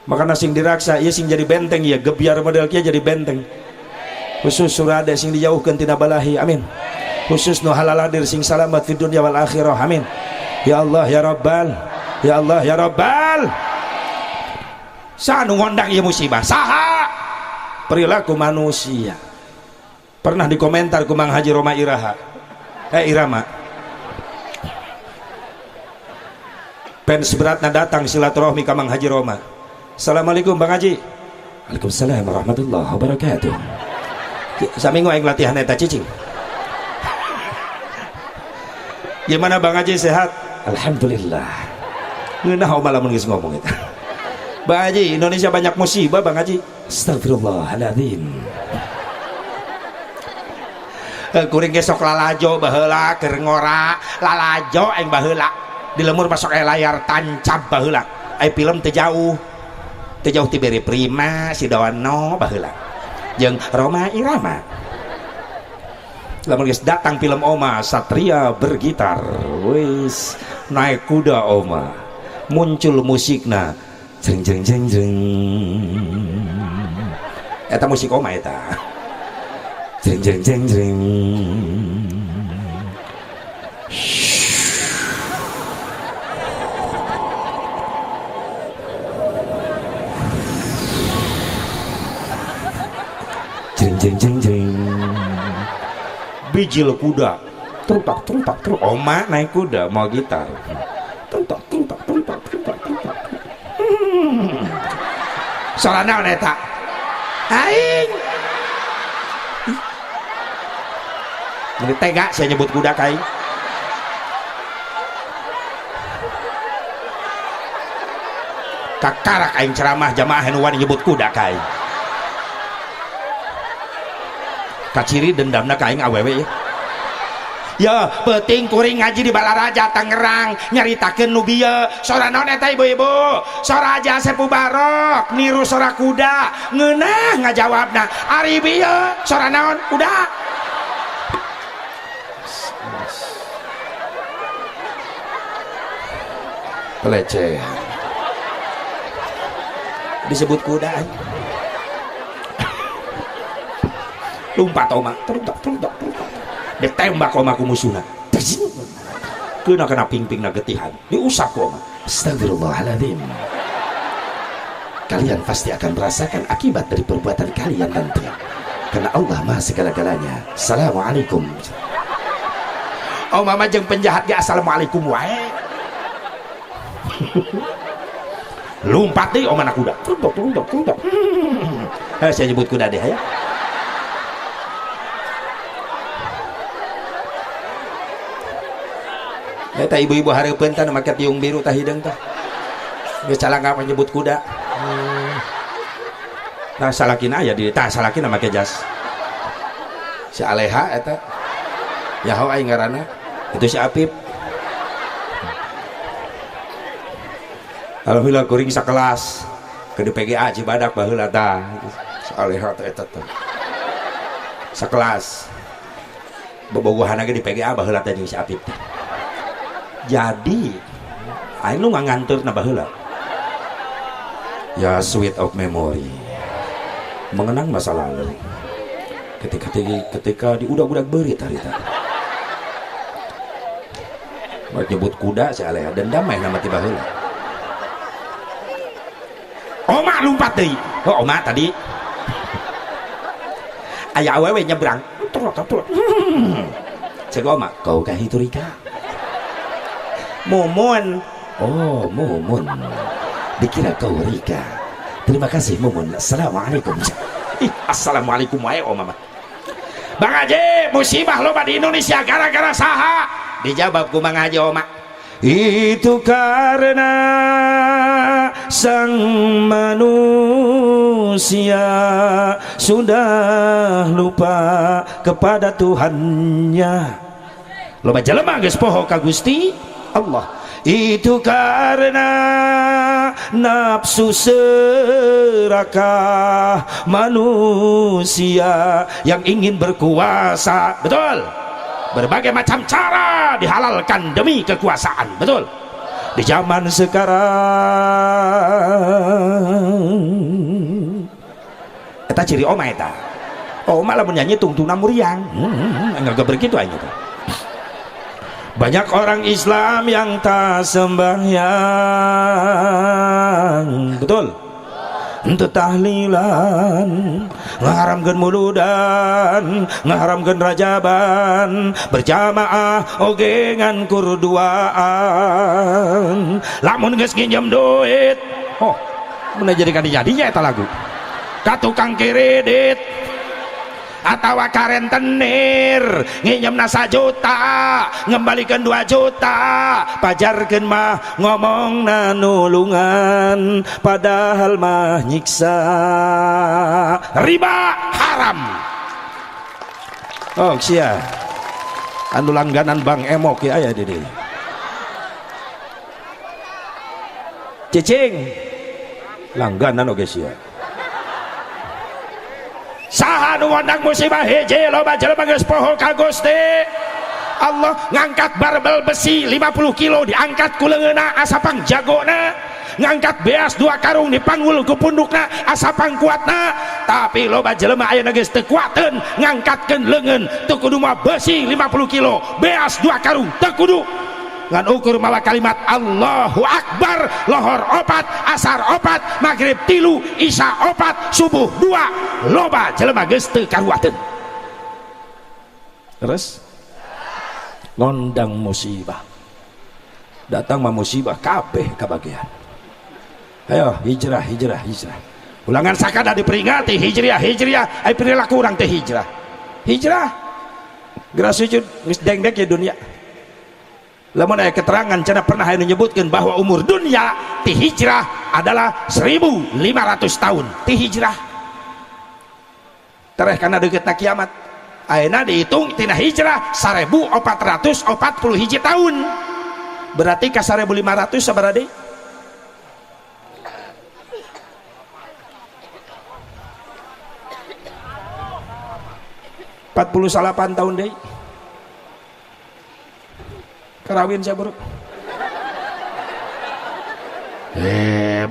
Makana sing diraksa ieu sing jadi benteng ieu, gebyar model kieu jadi benteng. Khusus surade sing dijauhkeun tina balahi. Amin. Khusus nu halaladir sing salamat fid dunya wal akhirah. Amin. Ya Allah ya Rabbal, ya Allah ya Rabbal. Saha nu ngondang ieu musibah? Saha? Perilaku manusia. Pernah dikomentar ku Mang Haji Roma Iraha. Irama. Fans beratna datang silaturahmi ka Mang Haji Roma. Assalamualaikum Bang Haji. Waalaikumsalam warahmatullahi wabarakatuh. Saminggu aing latihan eta cicing. Gimana Bang Haji, sehat? Alhamdulillah. Ngeunah oma lamun geus ngomong eta. Bang Haji, Indonesia banyak musibah Bang Haji. Astagfirullahaladzim. Kuring ge sok lalajo baheula keur ngora, lalajo aing baheula. Di lemur masuk aya layar tancap baheula. Aya film teu jauh. Teu jauh ti Beri Prima, si Dono baheula. Jeung Roma Irama. Lamun geus datang film Oma, Satria bergitar, wis naik kuda Oma, muncul musikna, jeng jeng jeng jeng, eta musik Oma eta, jeng jeng jeng jeng, jeng jeng jeng jeng. Bijil kuda, truntak truntak truntak. Oma naik kuda mau gitar, truntak truntak truntak truntak truntak. Soalnya naon eta? Aing. Ini tega saya nyebut kuda kai. Kakarak aing ceramah jamaah nu wani nyebut kuda kai. Kaciri dendamna ka aing awewe ya. Ya, peuting kuring ngaji di Balaraja Tangerang nyaritakeun nu bieu. Sora naon eta ibu-ibu? Sora Haji Asep Mubarok niru sora kuda. Ngeunah ngajawabna. Ari bieu sora naon? Kuda. Pelecehan. Disebut kuda. Lompat oma, teruntak, teruntak, teruntak. Ditembak oma ku musuhna. Kena kena pingpingna getihan. Diusap ku oma. Astagfirullahaladzim. Kalian pasti akan merasakan akibat dari perbuatan kalian nanti. Karena Allah Maha segala-galanya. Assalamualaikum. Oma mah jeung penjahat ge assalamualaikum wae. Lompat deui oma na kuda. Teruntak, teruntak, teruntak. Saya nyebut kuda deh ya. Eta ibu-ibu hareupeun tah nu make tiung biru tah hideung tah. Geus calangka menyebut kuda. Nah salakina aya di tah salakina make jas. Si Aleha eta. Yaho aing ngaranna. Itu si Apip. Alhamdulillah kuring sakelas ke di PGA Cibadak baheula tah. Si Aleha teh eta teh. Sakelas. Bobogohan ge di PGA baheula teh jeung si Apip teh. Jadi aing nu nganteur na baheula. Ya sweet of memory. Mengenang masa lalu. Ketika di udag-udag beurit harita. Mau nyebut kuda si Aleha dendam mah nama tiba heula. Oma lompat deui. Oh, oma tadi. Aya awewe nyebrang. Turut turut. Cek oma, kau kah itu Rika? Mumun. Oh, Mumun. Dikira kau Rika. Terima kasih Mumun. Assalamualaikum. Ih, assalamualaikum wae oma mah. Bang Haji, musibah loba di Indonesia gara-gara saha? Dijawab ku Mang Haji oma. Itu karena sang manusia sudah lupa kepada Tuhannya. Loba jelema geus poho ka Gusti Allah. Itu karena nafsu serakah manusia yang ingin berkuasa. Betul. Berbagai macam cara dihalalkan demi kekuasaan. Betul. Di zaman sekarang eta ciri oma eta. Oma lamun nyanyi tungtungna muriang. Enggak begitu aing eta. Banyak orang Islam yang tak sembahyang. Betul. Untuk tahlilan, ngaharamkeun muludan, ngaharamkeun rajaban, berjamaah oge ngan kurduaan. Lamun geus nginjem duit, oh, mun jadi kadi-jadinya eta lagu. Ka tukang kredit atawa ka rentenir nginjemna 1 juta ngembalikan 2 juta, pajarkeun mah ngomongna nulungan padahal mah nyiksa. Riba haram. Oh sia anu langganan Bang Emok ya aya di dieu. Cicing langganan oge sia. Saha nu ngondang musibah? Hiji, loba jelema geus poho ka Gusti Allah. Ngangkat barbel besi 50 kilo diangkat ku leungeunna asa pangjagona, ngangkat beas 2 karung dipanggul ku pundukna asa pangkuatna, tapi loba jelema ayeuna geus teu kuateun ngangkatkeun leungeun. Teu kudu mah besi 50 kilo, beas 2 karung teu kudu, ngan ukur mawa kalimat Allahu Akbar lohor 4, asar 4, maghrib 3, isya 4, subuh 2. Loba jelema geus teu karuateun. Terus ngondang musibah, datang mah musibah kabeh kabagian. Ayo hijrah, hijrah, hijrah. Ulangan sakada diperingati hijriah, hijriah, ai perilaku urang teh hijrah. Hijrah geura sujud geus dengdek ya dunia. Lamun aya keterangan cenah pernah aya menyebutkan bahwa umur dunia ti hijrah adalah 1500 tahun ti hijrah. Tereh kana deukeutna kiamat. Ayeuna dihitung tina hijrah 1441 tahun. Berarti ka 1500 sabaraha deui? 48 tahun deui. Karawin saya bro.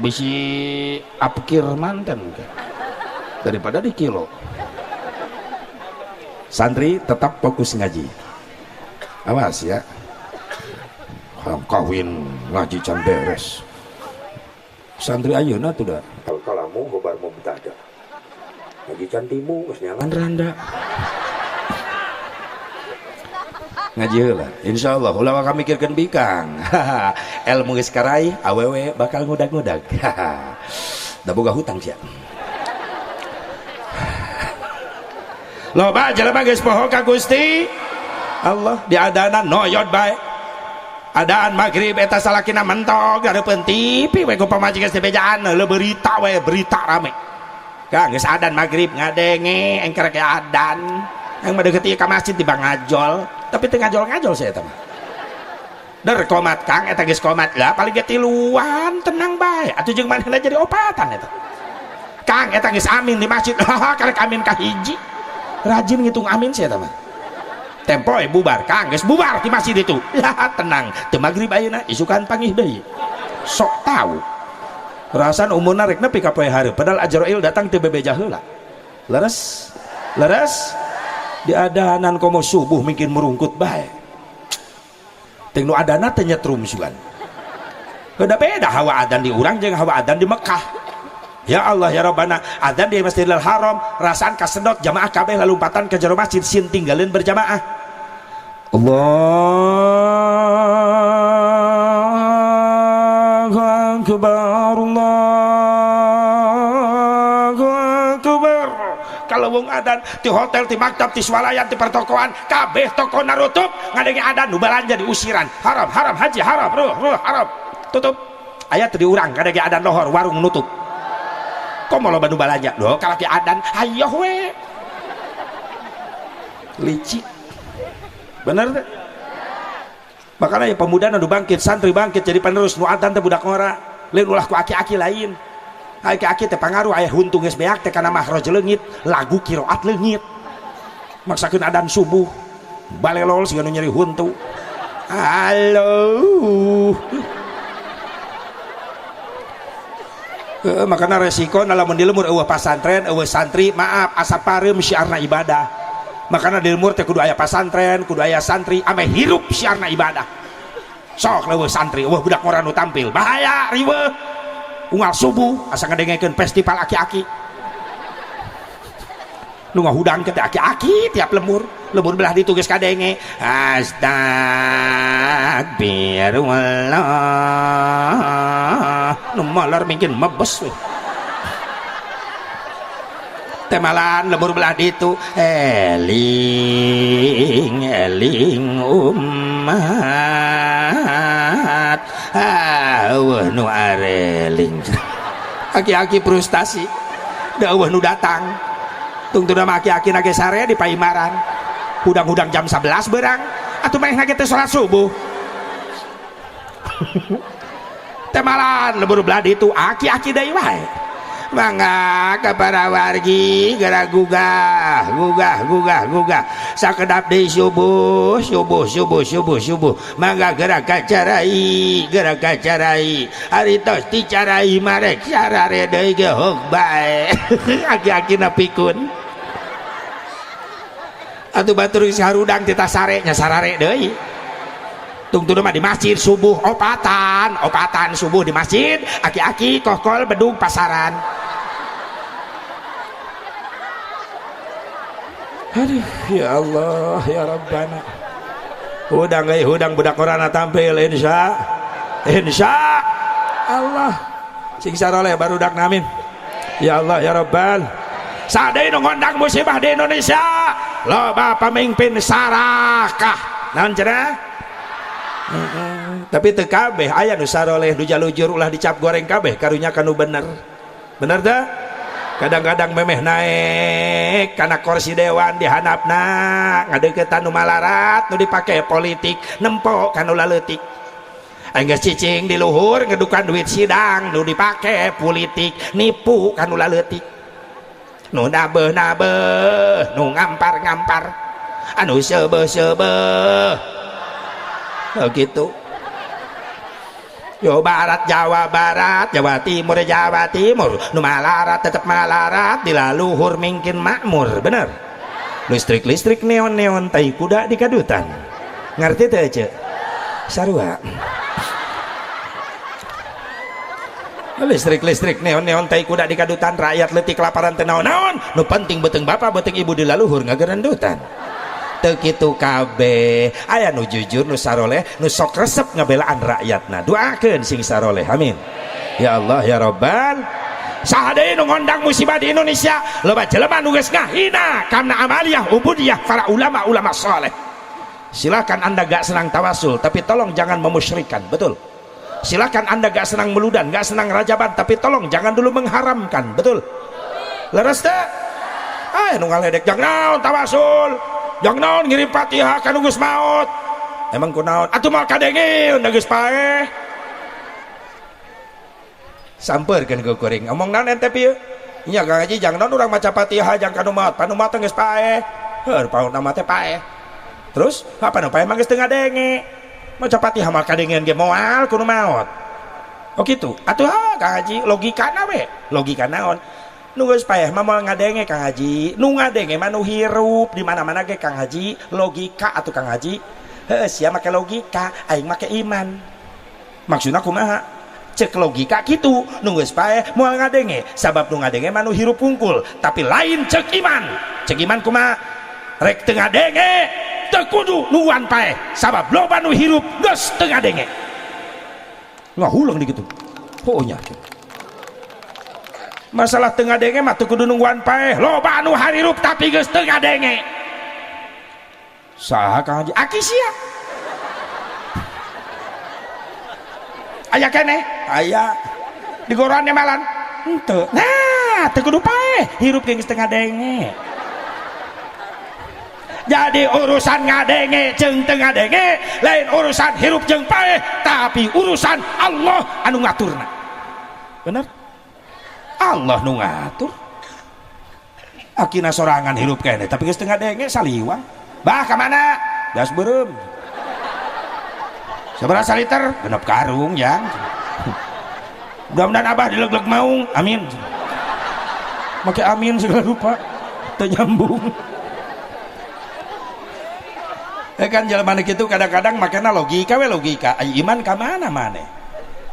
Bisi apkir manten daripada di kilo. Santri tetap fokus ngaji. Awas ya. Kawin ngaji can beres. Santri ayeuna tuh dah. Al kalamu gobar mubtada. Ngaji can timu geus nyangan randa. Ngaji heula insyaallah ulah maka mikirkeun bikang. Ilmu geus karai awewe bakal ngudag-ngudag. Da boga hutang sia. Loba jelema geus poho ka Gusti Allah, diadanan noyot bae. Adaan maghrib eta salakina mentok gareupeun TV we ku pamajikan geus dibejaan leuh berita we, berita rame. Kang geus adan maghrib ngadenge engker ke adan. Yang mah deukeut ieu ka masjid di bangajol, tapi teu ngajol-ngajol saya eta mah. Der komat Kang eta geus komat lah paling ge tiluan tenang bae atuh jeung manehna jadi opatan eta. Kang eta geus amin di masjid, haha karek amin ka hiji. Rajin ngitung amin saya eta mah. Tempo bubar Kang geus bubar di masjid itu. Lah tenang, teu magrib ayeuna isukan pangih deui. Sok tahu. Rasan umurna rek nepi ka poe hareup padahal Azrail datang teu bebeja heula. Leres? Leres? Di adanan komo subuh mungkin merungkut bae. Teng nu adana teh nyetrum sugan. Udah beda hawa adan di urang jeung hawa adan di Mekah. Ya Allah ya Rabbana, adan di Masjidil Haram rasaan kasedot jamaah kabeh lalumpatan ke jero masjid sin tinggalin berjamaah. Allahu akbar, Allahu akbar. Kalau wong adan di hotel, di maktab, di swalayan, di pertokoan, kabeh toko narutup ngadenge adan nu balanja diusiran. Haram, haram, haji haram, ruh, ruh, haram. Tutup. Aya teu diurang ngadenge adan lohor, warung nutup. Komo loba nu balanja? Loh, kalaki adan hayoh we. Licik. Bener teh? Makanya ya pemuda nu bangkit, santri bangkit jadi penerus nu adan teh budak ngora, lain ulah ku aki-aki lain. Aki-aki teh pangaruh aya huntu geus beak teh kana mahroj leungit, lagu qiraat leungit. Maksakeun adan subuh, balelol siga nu nyeri huntu. Halo. Makana resiko lamun di lemur eueuh pasantren, eueuh santri, maaf asa pareum syiarna ibadah. Makana di lemur teh kudu aya pasantren, kudu aya santri, ame hirup syiarna ibadah. Sok leuweuh santri, eueuh budak ngora nu tampil, bahaya riweuh. Unggal subuh asa ngadengekeun festival aki-aki. Nu ngahudang teh aki-aki tiap lembur, lembur belah ditu geus kadenge. Astagfirullah. Nu molar mungkin mebes we. Temalan lembur belah ditu eling eling umat. Ah, eueuh nu areling. Aki-aki frustasi. Da eueuh nu datang. Tungtuna mah aki-aki na ge sare di paimaran. Hudang-hudang jam 11 berang atuh manehna ge teh salat subuh. Temalan lembur belah ditu aki-aki deui wae. Mangga ka para wargi geura gugah gugah gugah gugah sakedap deui subuh subuh subuh subuh subuh mangga geura kacarai geura kacarai ari tos dicarai marek sarare deui ge hog bae. Aki-aki na pikun atuh batur geus harudang teh sare nya sarare deui. Tungtuna mah di masjid subuh opatan opatan subuh di masjid aki-aki kokol bedug pasaran. Aduh, ya Allah, ya Rabbana. Hudang euy, hudang budak korana tampil insya insya Allah. Sing saroleh barudak amin. Ya Allah, ya Rabbal. Sadeu nu ngondang musibah di Indonesia, loba pamimpin sarakah. Naon cenah? Tapi teu kabeh aya nu saroleh nu jalujur ulah dicap goreng kabeh karunya kanu bener. Bener teu? Kadang-kadang memeh naik karena kursi dewan dihanapna ngadeukeutan nu malarat nu dipake politik nempo kanu laleutik. Aing geus cicing di luhur ngedukan duit sidang nu dipake politik nipu kanu laleutik. Nu nabeuh-nabeuh nu ngampar-ngampar anu seubeuh-seubeuh. Oh gitu. Yo barat Jawa Barat, Jawa Timur Jawa Timur, nu malarat tetep malarat, dilaluhur mingkin makmur, bener. Listrik-listrik neon-neon tai kuda di kadutan. Ngerti teu ce? Sarua. Listrik-listrik neon-neon tai kuda di kadutan, rakyat leutik kelaparan teu naon-naon, nu penting beuteung bapa beuteung ibu dilaluhur ngagerendutan. Teu kitu kabeh, aya nu jujur nu saroleh nu sok resep ngabelaan rakyatna. Doakeun sing saroleh, amin. Ya Allah ya Rabbal. Saha deui nu ngondang musibah di Indonesia? Loba jelema nu geus ngahina kana amaliyah ubudiyah para ulama-ulama saleh. Silakan Anda gak senang tawasul, tapi tolong jangan memusyrikan, betul. Silakan Anda gak senang meludan, gak senang rajaban, tapi tolong jangan dulu mengharamkan, betul. Leres teu? Ah, nu ngaledek jangan naon tawasul. Jangan naon ngirim Fatihah ka nu geus maot. Emang kunaon? Atuh moal kadenge geus paeh. Sampeurkeun ku kuring. Omong naon ente pieu? Nya Kang Haji jangan naon urang maca Fatihah jang ka nu maot. Panu maot geus paeh. Heuh, pauna mah teh paeh. Terus apa nu paeh mah geus teu ngadenge. Maca Fatihah mah kadengeun ge moal ku nu maot. Oh kitu. Atuh ha Kang Haji logikana we. Logika naon? Nu geus paeh mah moal ngadenge Kang Haji, nu ngadenge mah nu hirup di mana-mana ge Kang Haji, logika atuh Kang Haji. Heuh sia make logika, aing make iman. Maksudna kumaha? Cek logika kitu, nu geus paeh moal ngadenge, sabab nu ngadenge mah nu hirup hungkul, tapi lain cek iman. Cek iman kumaha? Rek teu ngadenge, teu kudu nungguan paeh, sabab loba nu hirup geus teu ngadenge. Ngahuleung di kitu. Oh nya. Masalah teu ngadenge mah teu kudu nungguan paeh, loba nu harirup tapi geus teu ngadenge. Saha Kang Haji? Aki sia. Aya keneh? Aya. Di goroan malan? Henteu. Nah, teu kudu paeh, hirup geus teu ngadenge. Jadi urusan ngadenge jeung teu ngadenge lain urusan hirup jeung paeh, tapi urusan Allah anu ngaturna. Bener? Allah nu ngatur. Akina sorangan hirup keneh tapi geus teu ngadenge saliwang. Bah ka mana? Gas beureum. Sabaraha liter? Genep karung jang. Mudah-mudahan abah dileg-leg maung. Amin. Make amin segala rupa. Teu nyambung. Ya kan jelema kitu kadang-kadang makana logika we logika. Ai iman ka mana maneh?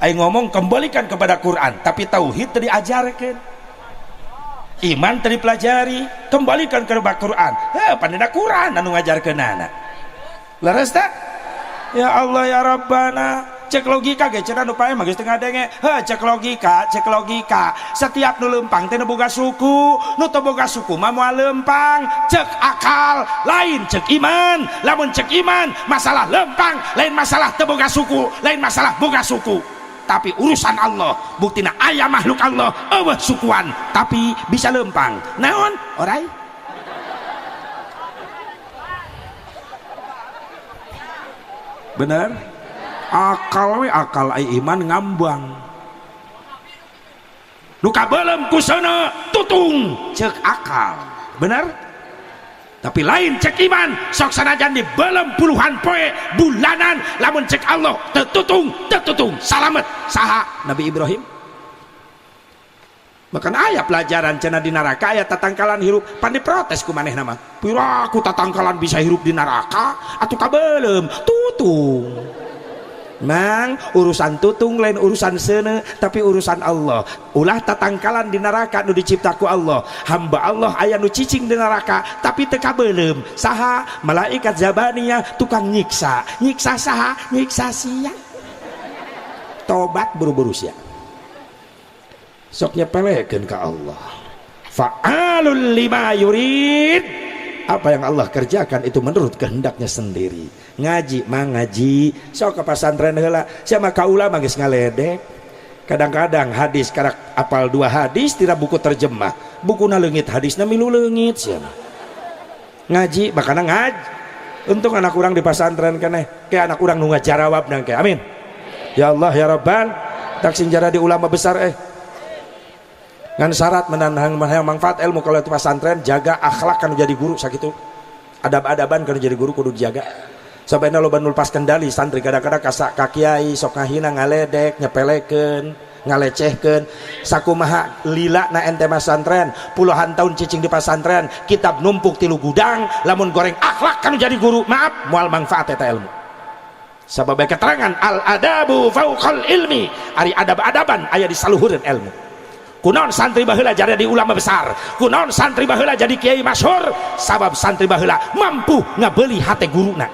Ai ngomong kembalikan kepada Quran, tapi tauhid teu diajarkeun. Iman teu dipelajari, kembalikan kepada Quran. Heh, pandina Quran anu ngajarkeunana. Leres teh? Ya Allah ya Rabbana, cek logika ge cenah nu paeh mah geus teu ngadenge. Heh, cek logika, cek logika. Setiap nu leumpang teh nu boga suku, nu teu boga suku mah moal leumpang. Cek akal, lain cek iman. Lamun cek iman, masalah leumpang lain masalah teu boga suku, lain masalah boga suku. Tapi urusan Allah, buktina aya makhluk Allah eueuh sukuan tapi bisa leumpang. Naon? Orai. Bener? Akal we akal ai iman ngambang. Nu kabeuleum ku seuneu tutung cek akal. Bener? Tapi lain cek iman, sok sanajan dibeuleum puluhan poe bulanan lamun cek Allah teu tutung, teu tutung, salamet. Saha? Nabi Ibrahim. Bahkan aya pelajaran cenah di neraka aya tatangkalan hirup, pan diprotes ku manehna mah. Piraku tatangkalan bisa hirup di neraka atuh kabeuleum tutung. Mang urusan tutung lain urusan seuneu tapi urusan Allah. Ulah tatangkalan di neraka nu dicipta ku Allah. Hamba Allah aya nu cicing di neraka tapi teu kabeuleum. Saha? Malaikat Zabaniyah tukang nyiksa. Nyiksa saha? Nyiksa sia. Tobat buru-buru sia. Sok nyepelekeun ka Allah. Fa'alul lima yurid. Apa yang Allah kerjakan itu menurut kehendaknya sendiri. Ngaji mah ngaji, sok ke pasantren heula, sia mah ka ulama geus ngaledek. Kadang-kadang hadis karak apal 2 hadis tidak buku terjemah, bukuna leungit hadisna milu leungit sia mah. Ngaji makana ngaji. Untung anak urang di pasantren keneh, kayak anak urang nu ngajarawab nang kayak. Amin. Ya Allah ya Rabbal, tak sing jadi ulama besar Ngan syarat menanhang manfaat ilmu kalau itu pesantren jaga akhlak kan jadi guru sakitu. Adab-adaban kan jadi guru kudu dijaga. Sampai loba nu lepas kendali santri kadang-kadang kasak ka kiai sok ngahina ngaledek nyepelekeun ngalecehkeun sakumaha lila na ente pesantren puluhan tahun cicing di pesantren kitab numpuk 3 gudang lamun goreng akhlak kan jadi guru maaf moal manfaat eta ilmu. Sabab keterangan al adabu fauqal ilmi ari adab-adaban aya di saluhureun ilmu. Kunaon santri baheula jadi ulama besar, kunaon santri baheula jadi kiai masyhur, sabab santri baheula mampu ngabeuli hate guruna.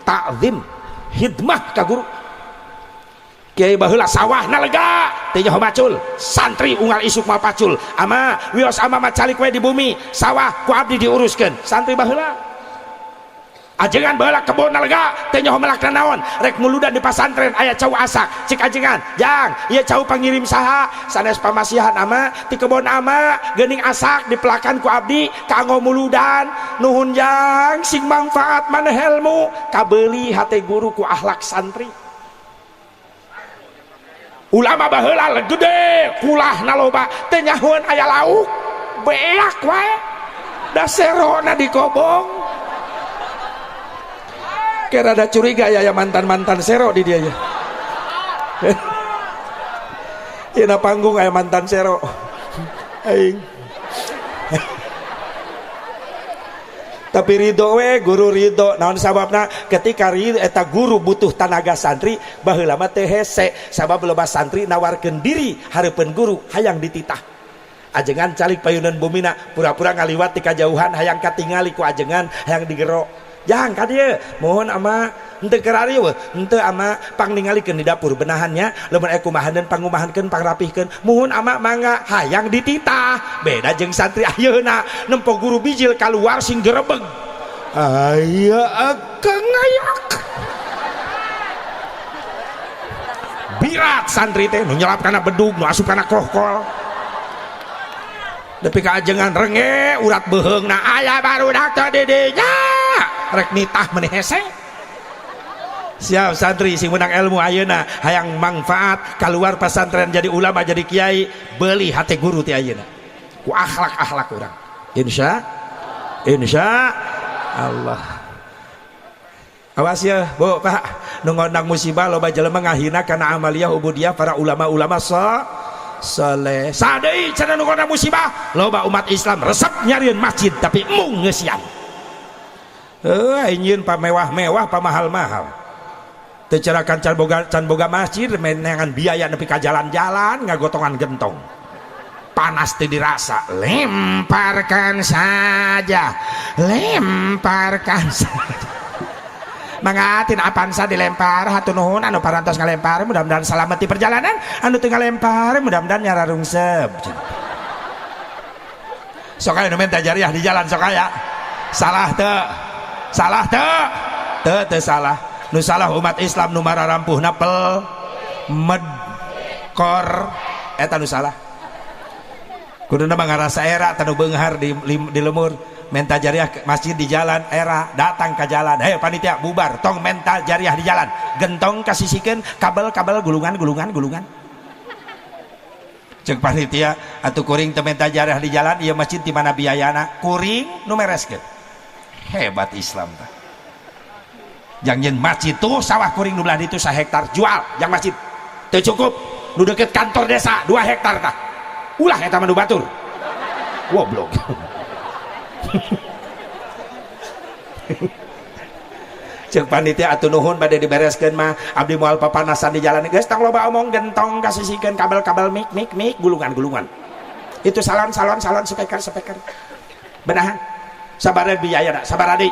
Ta'zim, hidmah ka guru. Kiai baheula sawahna lega, teu nyaho macul, santri unggal isuk mah pacul. Ama wios ama mah calik we di bumi, sawah ku abdi diuruskeun. Santri baheula ajengan baheula kebon lega, teu nyaho melak naon, rek muludan di pasantren aya cau asak, cik ajengan, jang, ieu cau pangirim saha, sanes pamasihan ama ti kebon ama, geuning asak dipelakan ku abdi kanggo muludan, nuhun jang, sing mangfaat maneh ilmu, kabeuli hate guru ku akhlak santri. Ulama baheula gede, kulahna loba, teu nyahoeun aya lauk, beak wae, da serona dikobong. Kayak rada curiga ya, ya mantan-mantan sero di dia ya. Ina panggung aya mantan sero. Aing. Tapi ridho we guru ridho naon sababna ketika ridho eta guru butuh tanaga santri baheula mah teu hese sabab loba santri nawarkeun diri hareupeun guru hayang dititah. Ajengan calik payunan bumina pura-pura ngaliwat ti kajauhan hayang katingali ku ajengan hayang digero. Jang ka dieu mohon ama henteu keur arieu henteu ama pangningalikeun di dapur benahannya lamun aya kumahaneun pangumahankeun pangrapihkeun muhun ama mangga hayang dititah. Beda jeung santri ayeuna nempo guru bijil kaluar sing gerebeg aya akang ayak birat santri teh nu nyelap kana bedug nu asup kana kohkol nepi ka ajengan renge urat beuheungna aya barudak teh di dinya rek nitah meneh hese. Siap santri sing menang ilmu ayeuna hayang manfaat keluar pesantren jadi ulama jadi kiai beli hati guru ti ayeuna ku akhlak-akhlak urang insya insya Allah. Awas ya Bu Pak nu ngondang musibah loba jelema ngahina kana amaliyah ubudiyah para ulama-ulama saleh sadei cenah nu ngondang musibah loba umat Islam resep nyarieun masjid tapi mung ngeusian. Nyieun pamewah-mewah pamahal-mahal teu cerakan can boga masjid menangan biaya nepi ka jalan-jalan ngagotongan gentong panas teu dirasa lemparkan saja lemparkan saja mangatin apansa dilempar hatur nuhun anu parantos ngalempar mudah-mudahan selamat di perjalanan anu teu ngalempar mudah-mudahan nyararungsep sok aya nu minta jariah di jalan sok aya salah teu salah teu teu teu salah nu salah umat Islam nu mararampuhna pel med kor eta nu salah kuduna mah ngarasa era tanu beunghar di lemur menta jariah masjid di jalan era datang ke jalan hei panitia bubar tong menta jariah di jalan gentong kasisikeun kabel-kabel gulungan-gulungan gulungan cek panitia atuh kuring teu menta jariah di jalan ieu masjid di mana biayana kuring nu mereskeun hebat Islam tah jang nyeun masjid tuh sawah kuring nu belah ditu sahektar jual jang masjid teu cukup nu deket kantor desa 2 hektar tah ulah eta mah nu batur goblok. Cek panitia atuh nuhun bade dibereskeun mah abdi moal papanasan di jalan geus tong loba omong gentong kasisikeun kabel-kabel mik mik mik gulungan-gulungan itu salon-salon salon speaker-speaker benahan sabar biaya dak sabar adik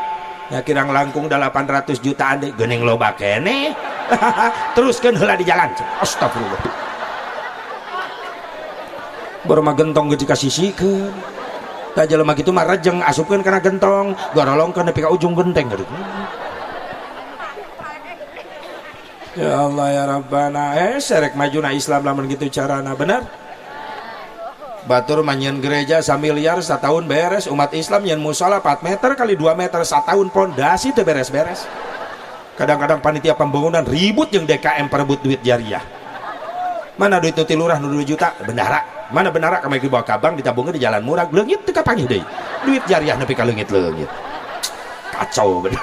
ya kirang langkung 800 jutaan deui geuning loba keneh teruskeun heula di jalan astagfirullah baru mah gentong geus dikasisikeun tah jelema kitu mah rejeng asupkeun kana gentong gorolongkeun nepi ka ujung genteng gitu. Ya Allah ya Rabbana serek majuna Islam lamun kitu carana bener batur mah nyieun gereja samiliar satahun beres umat Islam nyieun musala 4 meter kali 2 meter satahun pondasi teu beres-beres kadang-kadang panitia pembangunan ribut jeung DKM perebut duit jariah mana duit nu ti lurah nu 2 juta bendahara mana bendahara kamari dibawa ka bank ditabungkeun di jalan murah leungit teu kapanggih deui duit jariah nepi ka leungit-leungit kacau bener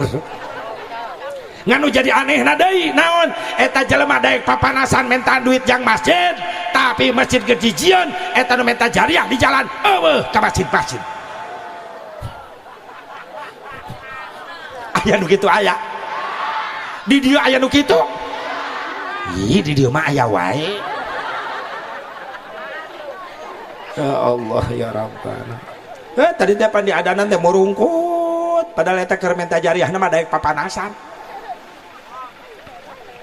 nganu jadi aneh na deui naon eta jelema daek papanasan menta duit jang masjid tapi masjid gejijieun eta nu menta jariah di jalan eueuh ka masjid-masjid aya nu kitu aya di dieu aya nu kitu ih di dieu mah aya wae ya Allah ya Rabbana tadi teh pan diadanan teh murungkut padahal eta keur menta jariahna mah daek papanasan.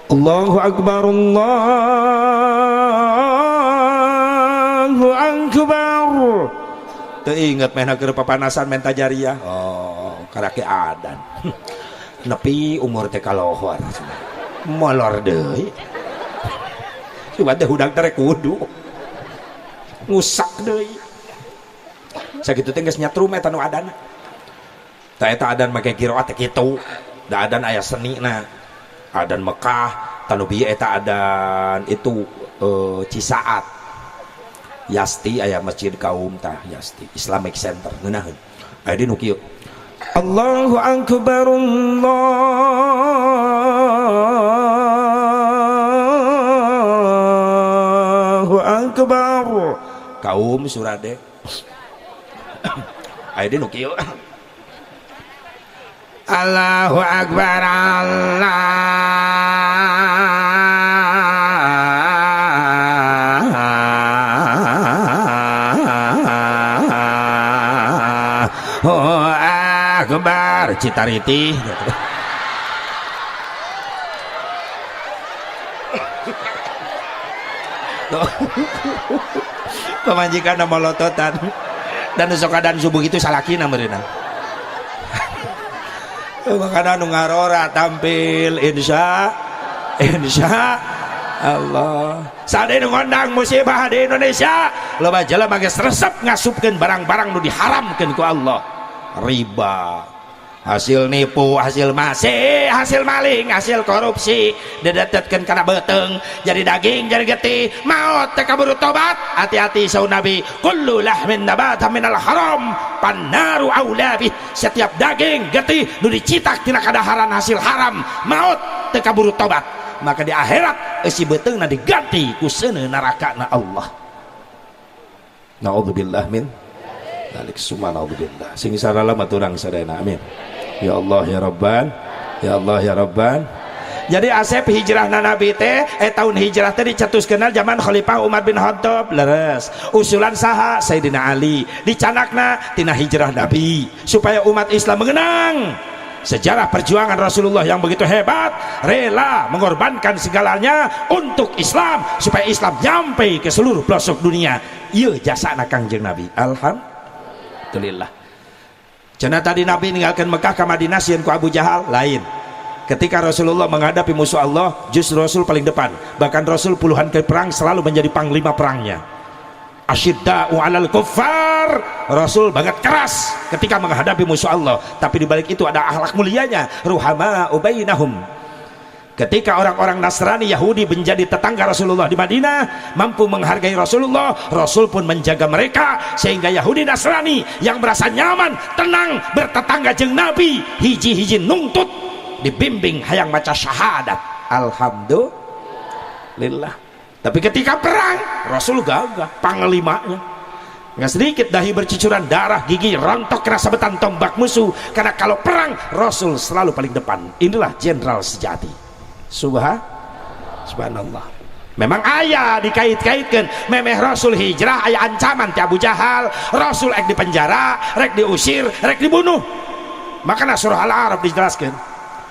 Allahu Akbar Allahu Akbar teu inget mehna keur papanasan menta jariah oh karake adan nepi umur teh kalohor molor deui coba teh hudang teh kudu ngusak deui sakitu teh geus nyatrum eta nu adana tah eta adan make qiraat teh kitu da adan aya senina adan Mekah tanu bieu eta adan itu Cisaat Yasti aya masjid kaum tah Yasti Islamic Center ngeunaheun aya di nu kieu Allahu Akbar Allahu Akbar kaum surade aya di nu kieu Allahu Akbar, Allahu Akbar. Citariti pamajikan molototan dan sok adan subuh itu salakina meureunna. Makana nu ngarora tampil insya insya Allah. Saat nu ngondang musibah di Indonesia, loba jelema geus resep ngasupkeun barang-barang nu diharamkeun ku Allah. Riba, hasil nipu, hasil masih, hasil maling, hasil korupsi, didetetkeun kana beuteung, jadi daging, jadi getih, maot teh kaburu tobat. Hati-hati, saur Nabi, kullu lahmin nabata minal haram pannaru aula bih. Setiap daging getih nu dicitak tina kadaharan hasil haram, maot teu kaburu tobat, maka di akhirat eusi beuteungna diganti ku seuneu narakana Allah. Naudzubillah min dzalik, summa naudzubillah. Sing saralama urang sadayana, amin ya Allah ya Rabban, ya Allah ya Rabban. Jadi Asep, hijrah na Nabi teh, tahun hijrah teh dicetuskeun zaman Khalifah Umar bin Khattab. Leres, usulan saha? Sayyidina Ali. Dicanakna tina hijrah Nabi supaya umat Islam mengenang sejarah perjuangan Rasulullah yang begitu hebat, rela mengorbankan segalanya untuk Islam supaya Islam nyampe ke seluruh pelosok dunia. Iya, jasa Kangjeng Nabi, alhamdulillah. Cenah tadi Nabi meninggalkan Mekah ke Madinah sieun ku Abu Jahal, lain. Ketika Rasulullah menghadapi musuh Allah, justru Rasul paling depan. Bahkan Rasul puluhan kali perang selalu menjadi panglima perangnya. Asyidda'u 'alal kuffar. Rasul banget keras ketika menghadapi musuh Allah, tapi di balik itu ada akhlak mulianya, ruhama ubainahum. Ketika orang-orang Nasrani Yahudi menjadi tetangga Rasulullah di Madinah, mampu menghargai Rasulullah, Rasul pun menjaga mereka sehingga Yahudi Nasrani yang merasa nyaman, tenang bertetangga jeng Nabi, hiji-hiji nungtut dibimbing hayang maca syahadat. Alhamdulillah. Tapi ketika perang, Rasul gagah panglimanya. Nggak sedikit dahi bercucuran darah, gigi rontok kena sabetan tombak musuh. Karena kalau perang, Rasul selalu paling depan. Inilah jenderal sejati. Subhanallah. Memang aya dikait-kaitkan memeh Rasul hijrah aya ancaman ti Abu Jahal, Rasul rek di penjara, rek diusir, rek dibunuh. Makanya surah Al-A'raf dijelaskan,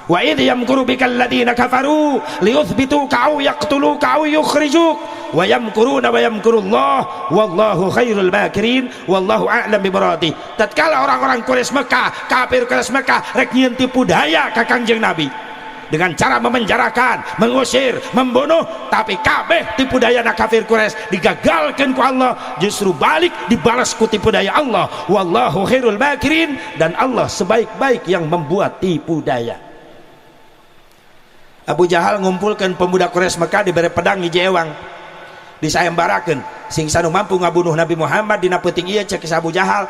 wa idh yamkuru bikal ladzina kafaru liyuthbituka aw yaqtuluka aw yukhrijuk wa yamkuruna wa yamkurullah wallahu khairul makirin wallahu a'lam bi muradi. Tatkala orang-orang Quraisy Mekah, kafir Quraisy Mekah rek nyieun tipu daya ka Kangjeng Nabi dengan cara memenjarakan, mengusir, membunuh, tapi kabeh tipu daya na kafir Quraisy digagalkan ku Allah, justru balik dibalas ku tipu daya Allah. Wallahu khairul makirin, dan Allah sebaik-baik yang membuat tipu daya. Abu Jahal ngumpulkan pemuda Quraisy Mekah, diberi pedang hiji ewang, disayembarakeun, sing sanu mampu ngabunuh Nabi Muhammad dina peuting ieu, cek Abu Jahal,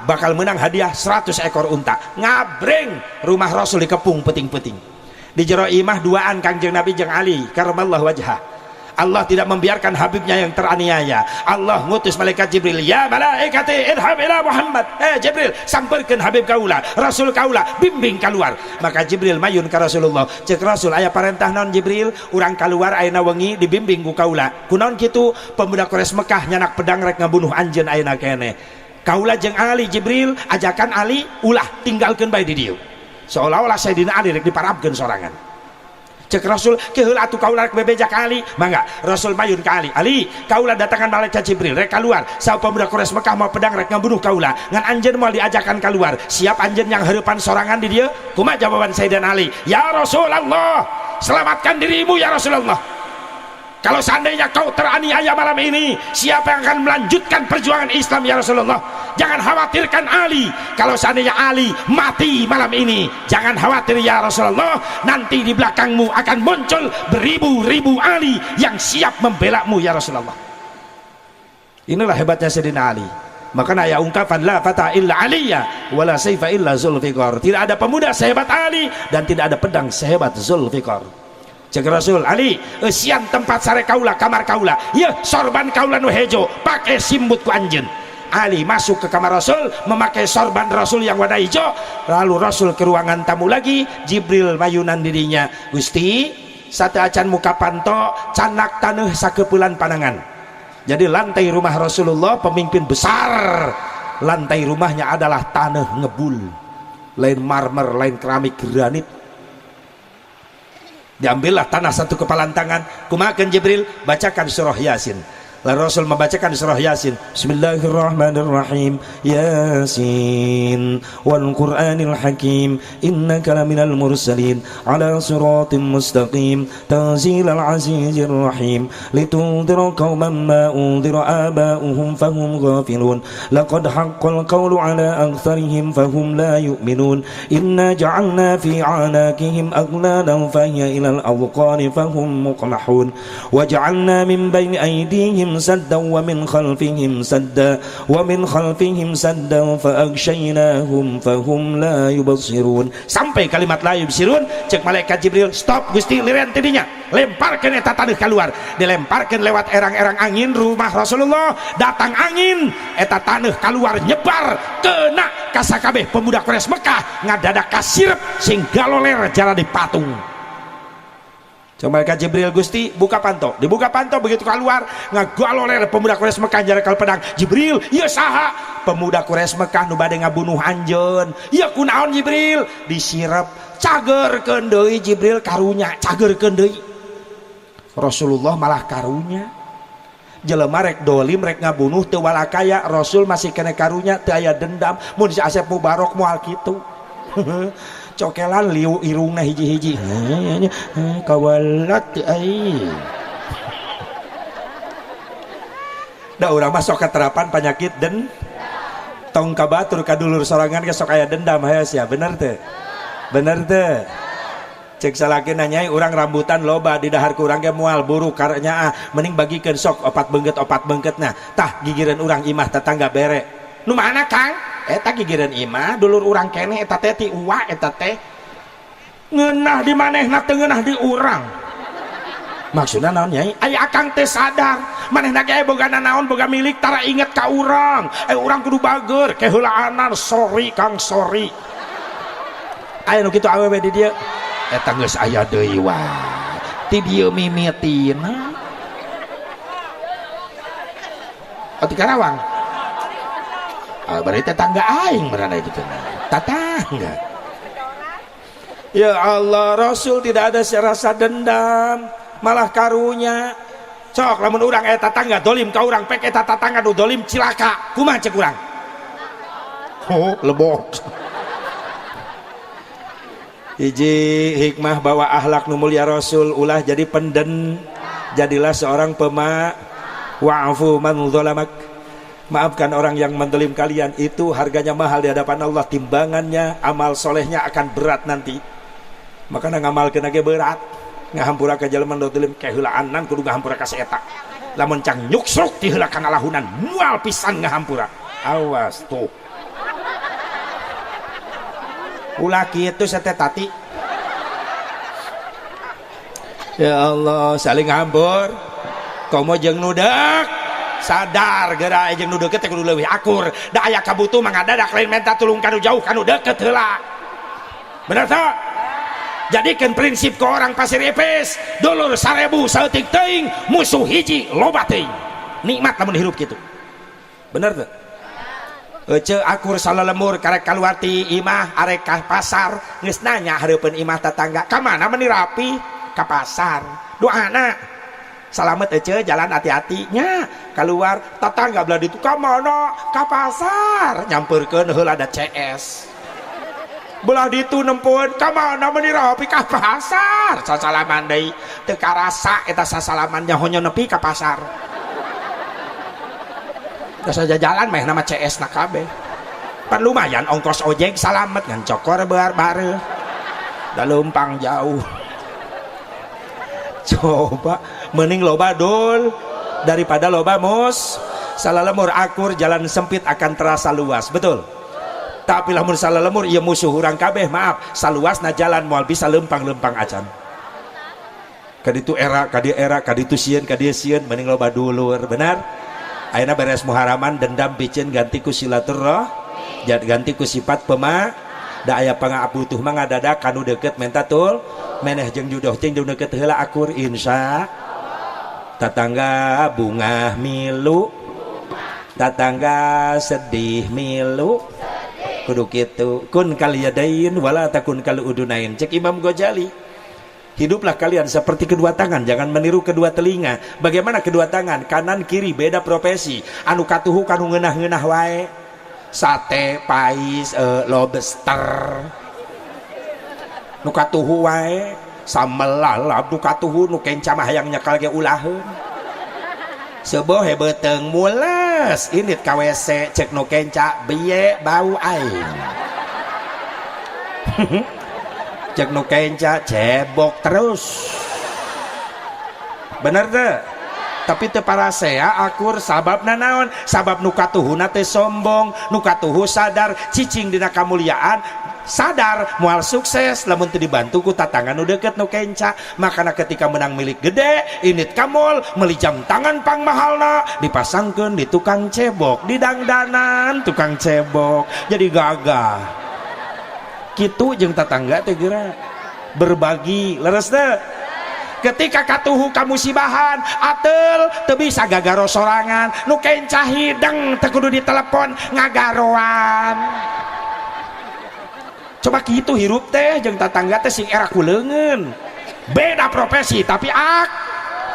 bakal menang hadiah 100 ekor unta. Ngabreng rumah Rasul dikepung peuting-peuting. Di jero imah duaan Kangjeng Nabi jeung Ali karamallahu wajhah. Allah tidak membiarkan Habibnya yang teraniaya. Allah ngutus malaikat Jibril, ya malaikati idhab ila Muhammad, Jibril, samperkeun Habib kaula, Rasul kaula, bimbing keluar. Maka Jibril mayun ka Rasulullah. Cek Rasul, aya parentah naon Jibril? Urang keluar ayeuna wengi dibimbing ku kaula. Kunaon kitu? Pemuda Quraisy Mekah nyanak pedang rek ngabunuh anjeun ayeuna keneh. Kaula jeung Ali, Jibril, ajakan Ali ulah tinggalkeun bae di dieu. Seolah-olah Sayyidina Ali rek diparabkeun sorangan. Cek Rasul, keheul atuh kaula rek bebeja ka Ali. Mangga Rasul mayun ka Ali. Ali, kaula datangan malaikat Jibril rek keluar. Saur pemuda Quraisy Mekah mau pedang rek ngabunuh kaula, ngan anjeun moal diajakan keluar. Siap anjeun yang heurepan sorangan di dieu? Kumaha jawaban Sayyidina Ali? Ya Rasulullah, selamatkan dirimu ya Rasulullah. Kalau seandainya kau teraniaya malam ini, siapa yang akan melanjutkan perjuangan Islam ya Rasulullah? Jangan khawatirkan Ali. Kalau seandainya Ali mati malam ini, jangan khawatir ya Rasulullah. Nanti di belakangmu akan muncul beribu-ribu Ali yang siap membelamu ya Rasulullah. Inilah hebatnya Sayyidina Ali. Maka aya ungkapan la fata illa aliyya wala saifa illa Zulfiqar. Tidak ada pemuda sehebat Ali dan tidak ada pedang sehebat Zulfiqar. Cek Rasul, Ali, eusian tempat sare kaula, kamar kaula, ya sorban kaula nu hejo, pake simbut ku anjeun. Ali masuk ke kamar Rasul memakai sorban Rasul yang warna hijau. Lalu Rasul ke ruangan tamu lagi, Jibril mayunan dirinya. Gusti, sateuacan muka panto, candak taneuh sakepulan panangan. Jadi lantai rumah Rasulullah, pemimpin besar, lantai rumahnya adalah tanah ngebul, lain marmer, lain keramik, granit. Diambillah tanah satu kepalan tangan. Kumakan Jibril, bacakan surah Yasin. Lalu Rasul membacakan surah Yasin. Bismillahirrahmanirrahim. Yasin wal Qur'anil Hakim, innaka laminal mursalin ala siratim mustaqim, tanzilal azizir rahim, litundhira qauman ma undhira aba'uhum fahum ghafilun, laqad haqqal qawlu ala aktsarihim fahum la yu'minun, inna ja'alna fi a'naqihim aghlalan fahiya ilal adqani fahum muqmahun, wa ja'alna min baini aydihim saddan wa min khalfihim sadda wa min khalfihim saddan fa aghshaynahum fahum la yubsirun. Sampai kalimat la yubsirun, cek malaikat Jibril, stop Gusti, liren tidinya, lemparkeun eta taneuh keluar. Dilemparkeun lewat erang-erang angin rumah Rasulullah, datang angin, eta taneuh keluar nyebar kena kasakabeh pemuda Quraisy Mekah, ngadadak kasirep sing galoler jara di patung. Coba malaikat Jibril, Gusti buka panto, dibuka panto, begitu keluar ngagaloler pemuda Quraisy Mekah jarakal pedang. Jibril, ieu saha? Pemuda Quraisy Mekah nu bade ngabunuh anjeun. Ieu kunaon Jibril? Disirep, cagerkeun deui Jibril karunya, cagerkeun deui. Rasulullah malah karunya. Jelema rek dolim rek ngabunuh teu walakaya, Rasul masih kena karunya, teu aya dendam. Mun si Asep Mubarok moal kitu. Cokelan liu irungna hiji-hiji, kawalat ai. Da urang mah sok katerapan penyakit den tong ka batur ka dulur sorangan ge sok aya dendam hayo sia, bener teu? Bener teu? Cek salaki nanyai urang rambutan loba di dahar ku urang ge moal buruk karenya ah, mending bagikeun sok opat beungkeut nah tah gigireun urang imah tetangga bere. Nu mana Kang? Eta gigireun imah dulur urang keneh eta teh ti uwa eta teh ngeunah di manehna teu ngeunah di urang. Maksudna naon nyai? Aya akang teh sadar manehna ge boga naon boga milik tara inget ka urang. Urang kudu bager keheulaanan, sorry Kang sorry. Aya nu kitu awewe di dieu eta geus aya deui wae ti dieu mimitina. Oh di Karawang. Berarti tetangga aing berada itu tetangga. Ya Allah, Rasul tidak ada rasa dendam, malah karunya. Sok lamun urang eta tetangga dolim ka urang pek eta tetangga nu dolim cilaka, kumaha cek urang? Oh, lebok. Hiji hikmah bahwa akhlak nu mulia Rasul ulah jadi penden, jadilah seorang pema. Wa'fu man zalamak. Maafkan orang yang mendolim kalian, itu harganya mahal di hadapan Allah, timbangannya amal solehnya akan berat nanti. Makanya ngamalkeun ge berat, ngahampura ka jelema nu dolim keheulaanan kudu ngahampura ka si eta. Lamun cang nyuksruk ti heula kana lahunan moal pisan ngahampura. Awas tuh. Ulah kitu sete tati. Ya Allah, saling ngambur. Komo jeung nu deuk sadar geura jeung nu deukeut teh kudu leuwih akur. Da aya kabutuh mah ngadadak lain minta tulung kanu jauh kanu deukeut heula. Bener teu? Jadikeun prinsip ke orang Pasir Ipis, dulur 1000 saeutik teuing, musuh hiji loba teuing. Nikmat lamun hirup kitu. Bener teu? Ece akur salalemur karek kaluar ti imah arek ka pasar, geus nanya hareupeun imah tetangga, ka mana meuni rapi? Ka pasar. Doana salamet ece jalan hati-hati nya, keluar tetangga belah ditu ka mana? Ka pasar. Nyamperkeun heula ada CS. Belah ditu nempoeun ka mana meuni rapi? Ka pasar. Sasalaman deui teu karasa eta sasalaman nyaho nepi ka pasar. Geus saja jalan meh nama CS na kabeh. Pan lumayan ongkos ojek salamet ngan cokor bear bareuh. Da leumpang jauh. Coba mending loba dul daripada loba mus. Salalemur akur jalan sempit akan terasa luas, betul. Tapi lamun salalemur ieu musuh urang kabeh, maaf, saluasna jalan moal bisa lempang-lempang acan. Kaditu era, kadieu era, kaditu sieun, kadieu sieun, mending loba dulur, benar? Ayeuna beres muharaman dendam piceun ganti ku silaturahmi, ganti ku sifat pema. Da aya pangabutuh mah ngadadak kanu deukeut menta tul meneh jeung judoh jeung deukeut heula akur insya. Tatangga bungah milu, tatangga sedih milu, kudu kitu. Kun kal yadain wala takun kal udunain. Cek Imam Ghazali, hiduplah kalian seperti kedua tangan, jangan meniru kedua telinga. Bagaimana kedua tangan? Kanan kiri beda profesi. Anu katuhu kanu ngeunah-ngeunah wae. Sate, pais, lobster. Nu katuhu wae, sambel lalap nu katuhu nu kenca mah hayang nyekal ge ulaheun. Seueuh beuteung mules, indit ka WC cek nu kenca biye bau aing. Cek nu kenca cebok terus. Bener teu? Tapi teu parasea akur sababna naon? Sabab nu katuhuna teh sombong, nu katuhu sadar cicing dina kamuliaan, sadar moal sukses lamun teu dibantu ku tatangga nu deukeut nu kenca. Makana ketika menang milik gede, indit ka mall meuli jam tangan pangmahalna dipasangkeun di tukang cebok, di dangdanan tukang cebok, jadi gagah. Kitu jeung tatangga teh geura berbagi, leres teu? Ketika katuhu kamusibahan atel teu bisa gagaro sorangan, nu kenca hideng teu kudu ditelepon ngagaroan. Coba kitu hirup teh jeung tatangga teh sing era ku leungeun. Beda profesi tapi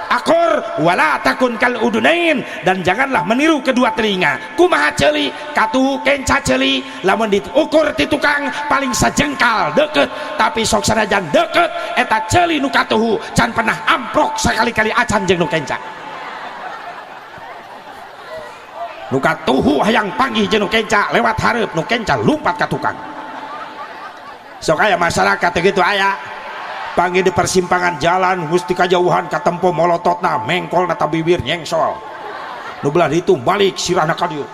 akur wala takun kal udunain, dan janganlah meniru kedua telinga. Kumaha ceuli katuhu kenca ceuli, lamun diukur ti tukang paling sajengkal deket, tapi sok sanajan deket eta ceuli nu katuhu can pernah amprok sakali-kali acan jeung nu kenca. Nu katuhu hayang panggih jeung nu kenca lewat hareup, nu kenca lumpat ka tukang. Sok aya masyarakat gitu aya panggil di persimpangan jalan gusti kajauhan katempo molototna mengkolna ta bibir nyengsol, nu belah ditu balik sirahna ka dieu,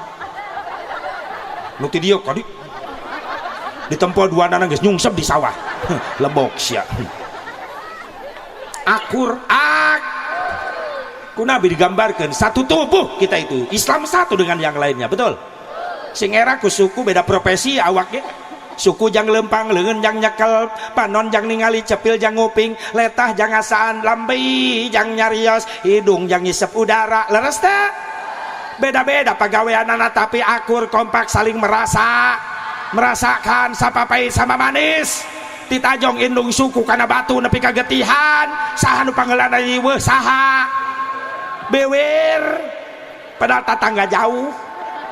nu ti dieu ka dieu ditempo duanana geus nyungsep di sawah. Lebok sia. Akur ak ku Nabi digambarkeun satu tubuh kita itu, Islam satu dengan yang lainnya, betul? Sing era ku suku beda profesi awaknya. Suku jang lempang, leungeun jang nyekel, panon jang ningali, cepil jang nguping, letah jang ngasaan, lambi jang nyarios, hidung jang ngisep udara. Leres teh? Beda-beda pagaweanana tapi akur, kompak, saling merasa, merasakan sapapait sama manis. Titajong indung suku kana batu nepi ka getihan, saha nu panggeulana riweuh saha? Bewir. Padahal tatangga jauh,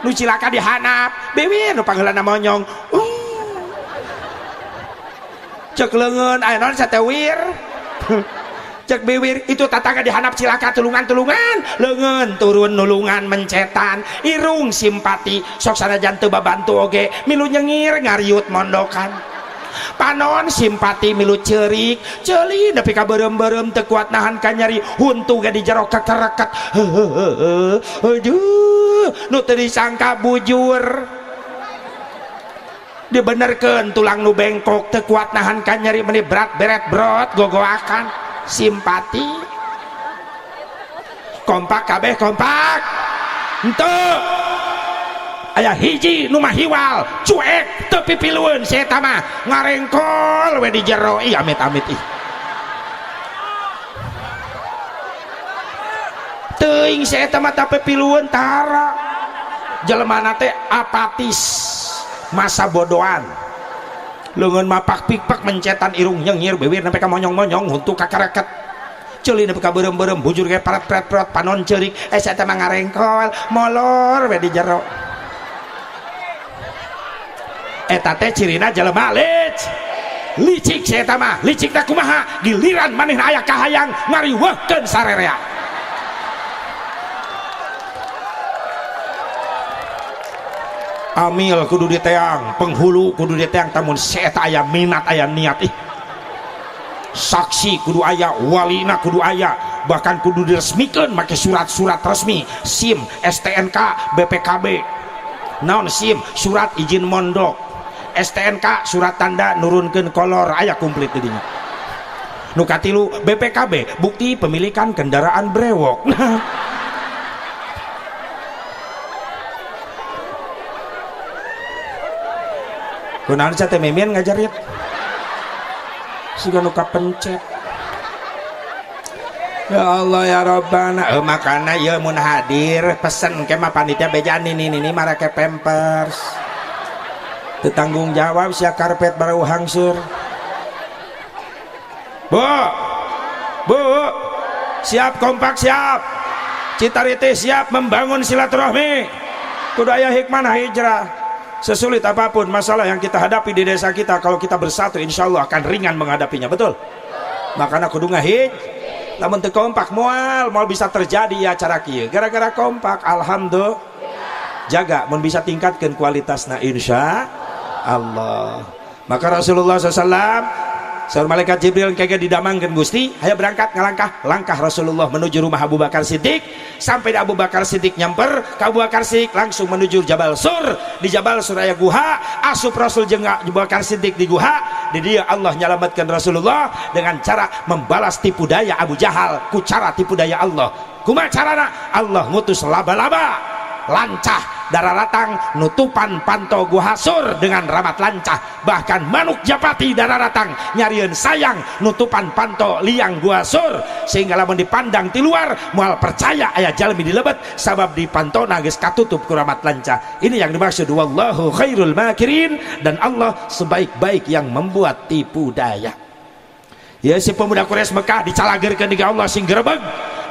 nu cilaka dihanap, bewir nu panggeulana monyong. Cek leungeun aya naon satewir. Cek biwir itu tatangga dihanap cilaka tulungan-tulungan, leungeun turun nulungan mencetan, irung simpati sok sanajan teu babantu oge milu nyengir ngariut mondokan. Panon simpati milu ceurik, ceuli nepi ka beureum-beureum teu kuat nahan ka nyeri, huntu ge di jero kekereket. Heuheuh, aduh, nu teu disangka bujur. Dibenerkeun tulang nu bengkok teu kuat nahan ka nyeri meni berat beret brot gogoakan simpati. Kompak kabeh kompak henteu aya hiji nu mah hiwal cuek teu pipilueun si eta mah ngarengkol we di jero. Ih amit-amit ih teuing si eta mah teu pipilueun tara. Jelema teh apatis, masa bodohan, leungeun mapak pikpak mencetan irung nyengir bibir sampai ka monyong-monyong huntu kakareket, ceuli nepi ka beureum-beureum bujur ge paret-pret-pret panon ceurik eta mah ngarengkol molor we di jero. Eta teh cirina jelema licik si eta mah. Licik teh kumaha? Giliran manehna aya kahayang ngariweuhkeun sarerea. Amil kudu diteang, penghulu kudu diteang, tamun si eta aya minat aya niat ih. Saksi kudu aya, walina kudu aya, bahkan kudu diresmikeun make surat-surat resmi, SIM, STNK, BPKB. Naon SIM? Surat izin mondok. STNK surat tanda nurunkeun kolor, aya komplit di dinya. Nu katilu BPKB, bukti pemilikan kendaraan brewok. Kunaon sia teh mimian ngajarit siga nu kapencet. Ya Allah ya Rabbana, makana ieu mun hadir pesen ke mah panitia bejaan ini marake pampers. Teu tanggung jawab sia karpet barau hangseur. Bu. Bu, siap kompak siap. Citariti siap membangun silaturahmi. Kudu aya hikmah hijrah. Sesulit apapun masalah yang kita hadapi di desa kita, kalau kita bersatu insyaallah akan ringan menghadapinya, betul? Makana kudu ngahij. Lamun teu kompak moal bisa terjadi ya cara kieu. Gara-gara kompak alhamdulillah. Jaga mun bisa tingkatkeun kualitasna insya Allah. Maka Rasulullah SAW saur malaikat Jibril kege didamangkeun Gusti, hayo berangkat ngalangkah. Langkah Rasulullah menuju rumah Abu Bakar Siddiq. Sampai di Abu Bakar Siddiq nyamper ke Abu Bakar Siddiq langsung menuju Jabal Sur. Di Jabal Sur aya guha, asup Rasul jeung Abu Bakar Siddiq di guha. Di dia Allah nyalamatkan Rasulullah dengan cara membalas tipu daya Abu Jahal ku cara tipu daya Allah. Kumaha carana? Allah ngutus laba-laba lancah dararatang nutupan panto Guha Sur dengan ramat lancah, bahkan manuk japati dararatang nyarieun sayang nutupan panto liang Guha Sur, sehingga lamun dipandang ti luar moal percaya aya jalmi di lebet sabab di pantona geus katutup ku ramat lancah. Ini yang dimaksud wallahu khairul makirin, dan Allah sebaik-baik yang membuat tipu daya. Ya si pemuda Quraisy Mekah dicalagerkeun di Allah sing gerebeg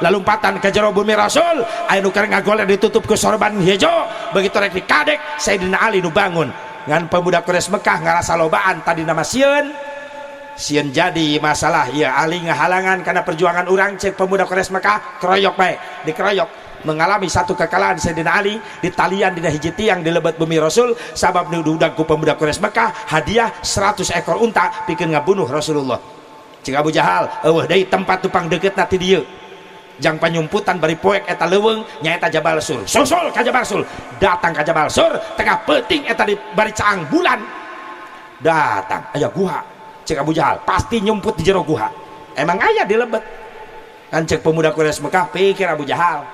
lalumpatan ke jero bumi Rasul, aya nu keur ngagoler ditutup ku sorban hejo, begitu rek dikadek Sayyidina Ali nu bangun. Ngan pemuda Quraisy Mekah ngarasa lobaan tadi nama sieun sieun jadi masalah ya Ali ngahalangan karena perjuangan urang. Cek pemuda Quraisy Mekah keroyok bae, dikeroyok mengalami satu kekalahan Sayyidina Ali di talian dina hiji tiang di lebet bumi Rasul, sabab nu diundang ku pemuda Quraisy Mekah hadiah 100 ekor unta pikeun ngabunuh Rasulullah. Cek Abu Jahal eueuh deui tempat tupang deukeutna ti dieu jang panyumputan bari poek eta leuweung nyaeta Jabal Sur. Susul ka Jabal Sur, datang ka Jabal Sur tengah peuting eta di bari caang bulan datang aya guha. Cek Abu Jahal pasti nyumput di jero guha, emang aya di lebet kan. Cek pemuda Quraisy Mekah pikir Abu Jahal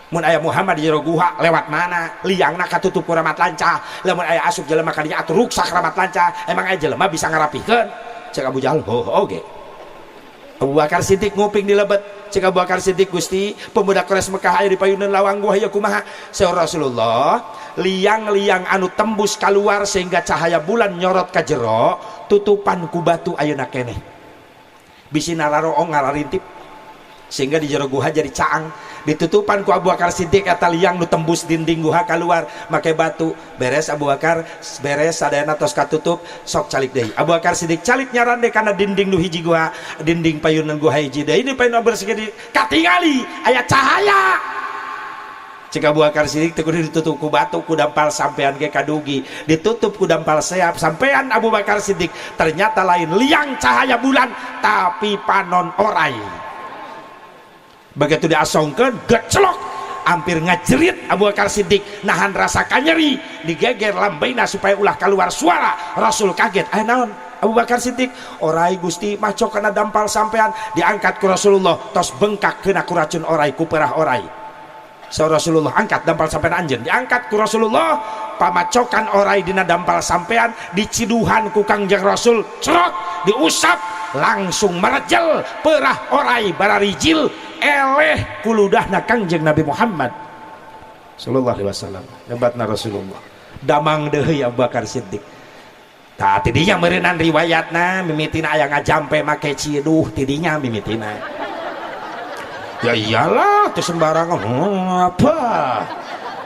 mun aya Muhammad di jero guha lewat mana liangna katutup ku ramat lancah, lamun aya asup jelema ka dinya atuh ruksak ramat lancah, emang aya jelema bisa ngarapihkeun. Cek Abu Jahal oh oge. Abu Bakar Siddiq nguping di lebet. Cek Abu Bakar Siddiq Gusti pemuda Quraisy Mekah aya di payunan lawang gua ieu kumaha? Saur Rasulullah liang-liang anu tembus keluar sehingga cahaya bulan nyorot ka jero tutupan ku batu ayeuna keneh bisi nararoong ngararintip sehingga di jero guha jadi caang. Ditutupan ku Abu Bakar Siddiq eta liang nu tembus dinding guha keluar make batu. Beres Abu Bakar beres sadayana tos katutup sok calik deui. Abu Bakar Siddiq calik nyarande kana dinding nu hiji guha, dinding payunan guha hiji deui ini payunan bersih di katingali aya cahaya. Cek Abu Bakar Siddiq teu kudu ditutup ku batu ku dampal sampean ge kadugi, ditutup ku dampal seap sampean Abu Bakar Siddiq ternyata lain liang cahaya bulan tapi panon orai. Begitu diasongkeun gecelok hampir ngajerit Abu Bakar Siddiq nahan rasa kanyeri digeger lambaina supaya ulah keluar suara. Rasul kaget, naon Abu Bakar Siddiq? Orai Gusti macok kana dampal sampean. Diangkat ku Rasulullah tos bengkak kena ku racun orai ku perah orai. Saur Rasulullah angkat dampal sampean anjeun. Diangkat ku Rasulullah pamacokan orai dina dampal sampean diciduhan ku Kangjeng Rasul cerot diusap langsung merejel perah orai bararijil eleh kuludahna Kangjeng Nabi Muhammad sallallahu alaihi wasallam. Hebatna Rasulullah damang deui Abu Bakar Siddiq. Tah tidinya meureunnan riwayatna mimitina aya ngajampe make ciduh tidinya mimitina. Ya iyalah teu sembarangan apa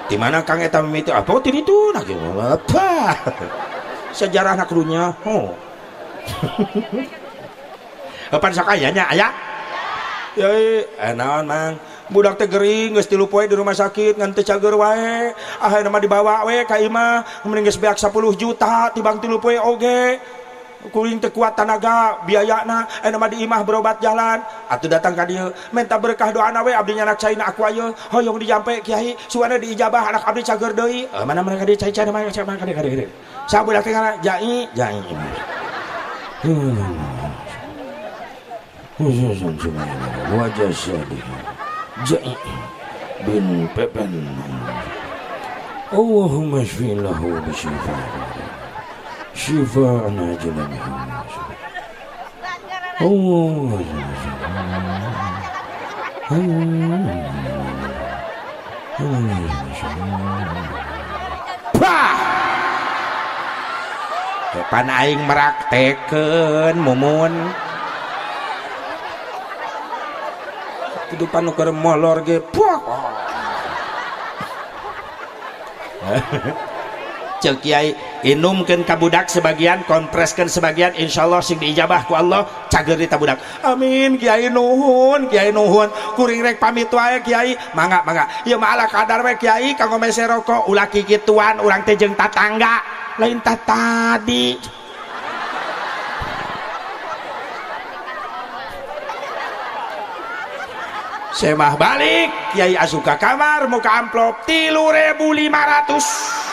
di mana Kang eta mimiti apa ti ditu nah apa sejarahna kudunya oh pan sok aya nya aya ya naon mang budak teh gering geus 3 poe di rumah sakit ngan teu cager wae ayeuna mah dibawa we ka imah mending geus beak 10 juta tibang 3 poe oge kuring teu kuat tanaga biayana ayeuna mah di imah berobat jalan atuh datang ka dieu minta berkah doana we abdi nyanak caina aku ayeuna hoyong dijampe kiai suana diijabah anak abdi cager deui mana mereka di cai-cai mana ka dieu sa budak teh ngaran jai jai khususan wajah syadih jai bin Pepen Allahumma shfi lahu bi shifa Syifaan ajilan. Allah. Wah. Pan aing meraktekeun mumun. Kehidupan nu keur molor ge. Ceuk kiai inumkeun ka budak sebagian, kompreskeun sebagian, insyaallah sing diijabah ku Allah cager di budak. Amin kiai nuhun, kiai nuhun. Kuring rek pamit wae kiai, mangga mangga. Ieu mah ala kadar we kiai kanggo mese rokok, ulah kikituan urang teh jeung tatangga. Lain tah tadi. Semah balik kiai asup ka kamar muka amplop 3.500.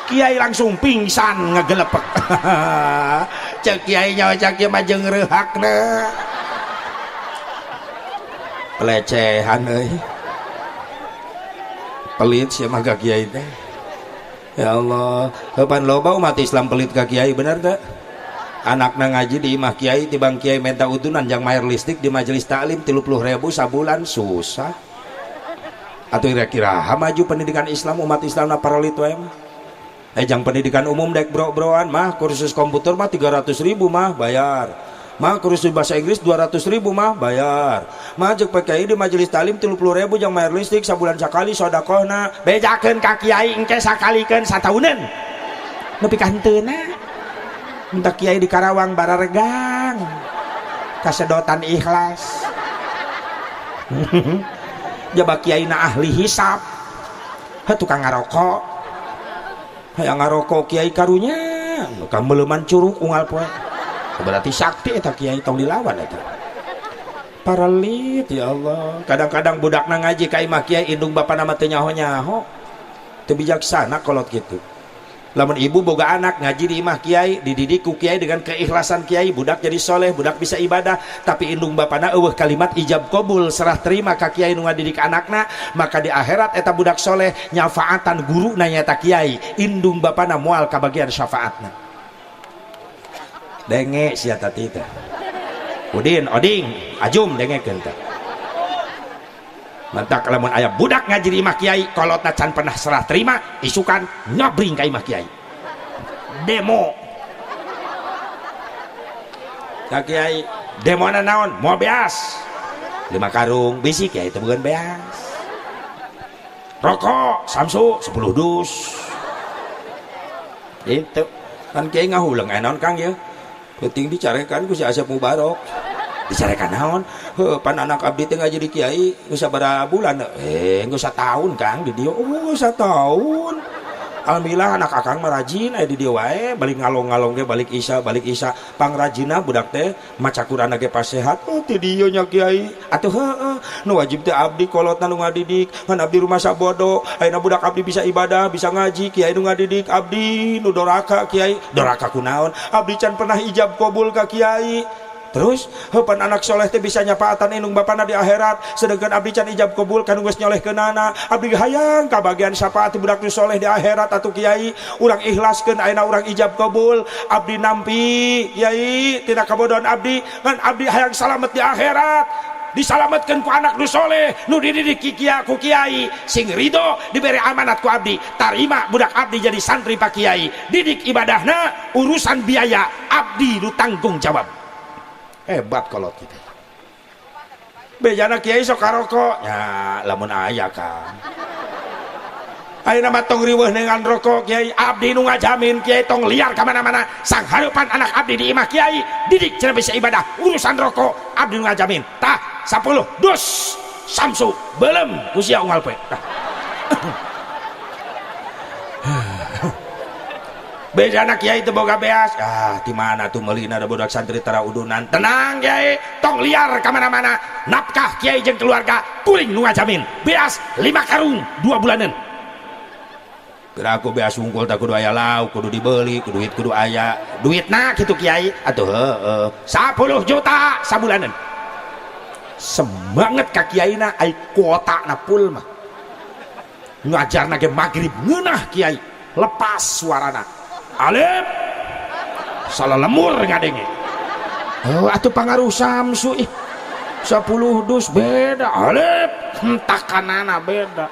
Kiai langsung pingsan ngegelepek. Cek kiai nyawa cek kiai mah jeung reuhakna. Pelecehan euy. Pelit sia mah ka kiai teh. Ya Allah, kapan loba umat Islam pelit ka kiai bener teh? Anakna ngaji di imah kiai tibang kiai minta udunan jang mayar listrik di majelis taklim 30.000 sabulan susah. Atuh kira-kira maju pendidikan Islam umat Islamna parolit wae mah. Jang pendidikan umum dek bro-broan mah kursus komputer mah 300.000 mah bayar. Mah kursus bahasa Inggris 200.000 mah bayar. Mah jeung PKI di majelis taklim 30.000 jang mayar listrik sabulan sakali sodakohna bejakeun ka kiai engke sakalikeun satauneun. Nepi ka henteuna. Minta kiai di Karawang bararegang kasedotan ikhlas. Jaba kiai na ahli hisap. Heuh tukang ngarokok. Hayang ngarokok kiai karunya ka meuleuman curug unggal poe. Berarti sakti eta kiai tong dilawan eta. Paralit ya Allah. Kadang-kadang budakna ngaji ka imah kiai indung bapana mah teu nyaho-nyaho. Teu bijaksana kolot kitu. Lamun ibu boga anak ngaji di imah kiai, dididik ku kiai dengan keikhlasan kiai, budak jadi soleh, budak bisa ibadah, tapi indung bapana eueuh kalimat ijab qabul serah terima ka kiai nu ngadidik anakna, maka di akhirat eta budak soleh nyafaatan guruna nyaeta kiai, indung bapana moal kabagian syafaatna. Denge sia tadi teh. Udin, oding, ajum dengekeun teh. Mantak lamun aya budak ngaji di imah kiai, kolotna can pernah serah terima, isukan ngabring ka imah kiai. Demo. Ka kiai, demona naon? Moal beas. 5 karung bisi kiai teh bukan beas. Rokok Samsu 10 dus. Itu kan kiai ngahuleng aya naon Kang ieu? Penting dicarekan ku si Asep Mubarok. Dicarekan naon? Heuh, pan anak abdi teh ngaji di kiai geus sabaraha bulan? Geus satahun Kang di dieu. Oh, satahun. Alhamdulillah anak akang mah rajin aya di dieu wae, balik ngalong-ngalong ge balik isya. Pangrajina budak teh maca Quran ge pas sehat. Oh, ti dieu nya kiai. Atuh heueuh, nu wajib teh abdi kolotna nu ngadidik, ngan abdi rumah sabodo. Ayeuna budak abdi bisa ibadah, bisa ngaji, kiai nu ngadidik abdi nu doraka kiai. Doraka kunaon? Abdi can pernah ijab qabul ka kiai. Terus heupan anak soleh teh bisa nyapaatan indung bapana di akhirat, sedangkan abdi can ijab qabul kan geus nyolehkeunana. Abdi hayang kabagian syafaat budak nu soleh di akhirat atuh kiai, urang ikhlaskeun ayeuna urang ijab qabul, abdi nampi kiai tina kabodohan abdi, ngan abdi hayang salamet di akhirat. Disalametkeun ku anak nu soleh nu dididik ku kiai, sing ridho diberi amanat ku abdi, tarima budak abdi jadi santri pak kiai, didik ibadahna, urusan biaya abdi nu tanggung jawab. Hebat kalau kita. Bejana kiai sok karokok ya lamun aya kan. Ayeuna mah tong riweuh dengan rokok kiai, abdi nu ngajamin kiai tong liar ka mana-mana, sang hareupan anak abdi di imah kiai didik cenah bisa ibadah, urusan rokok abdi nu ngajamin. Tah 10 dus Samsu belum ku sia unggal poe. Tah. Bejana kiai teu boga beas. Ah, di mana tuh meulina da budak santri tara udunan. Tenang kiai, tong liar ka mana-mana. Nafkah kiai jeung keluarga kuring nu ngajamin. Beas 5 karung 2 bulanan. Kira aku beas wungkul tak kudu aya lauk, kudu dibeli, kudu duit kudu aya. Duitna kitu kiai. Atuh heueuh. 10 juta sabulanan. Semangat ka kiaina ai kuotana pul mah. Ngajarna ge magrib ngeunah kiai. Lepas suarana. Alif Salah lemur ngadenge. Oh, atuh pangaruh Samsu ih. 10 dus beda, alif hentakanana beda.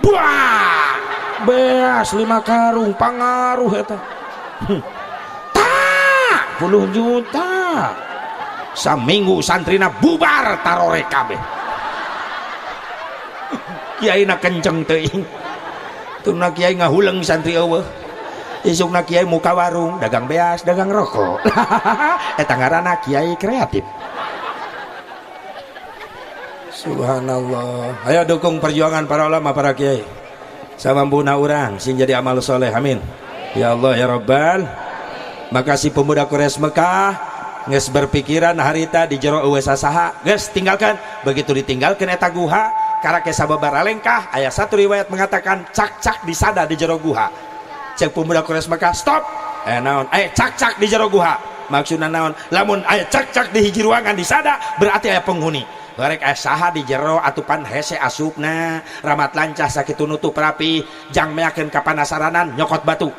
Buah! Beas 5 karung pangaruh eta. Tak 10 juta. Saminggu santrina bubar tarore kabeh. Kiaina kenceng teuing. Tuna kiai ngahuleng santri eueuh. Isukna kiai muka warung, dagang beas, dagang rokok. Eta ngaranna kiai kreatif. Subhanallah. Ayo dukung perjuangan para ulama, para kiai. Samampuna urang sing jadi amal soleh. Amin. Ya Allah ya Rabbal. Makasih pemuda Quraisy Mekah geus berpikiran harita di jero eueuh sasaha, geus tinggalkan. Begitu ditinggalkan eta guha, karake sababaraha lengkah, aya satu riwayat mengatakan cak-cak disada di jero guha. Cek pemuda Quraisy Mekah, stop. Naon? Aya cak-cak di jero guha. Maksudna naon? Lamun aya cak-cak di hiji ruangan disada, berarti aya penghuni. Rek aya saha di jero atupan hese asupna, ramat lancah sakitu nutup rapi, jang meakeun kapanasaranan, nyokot batu,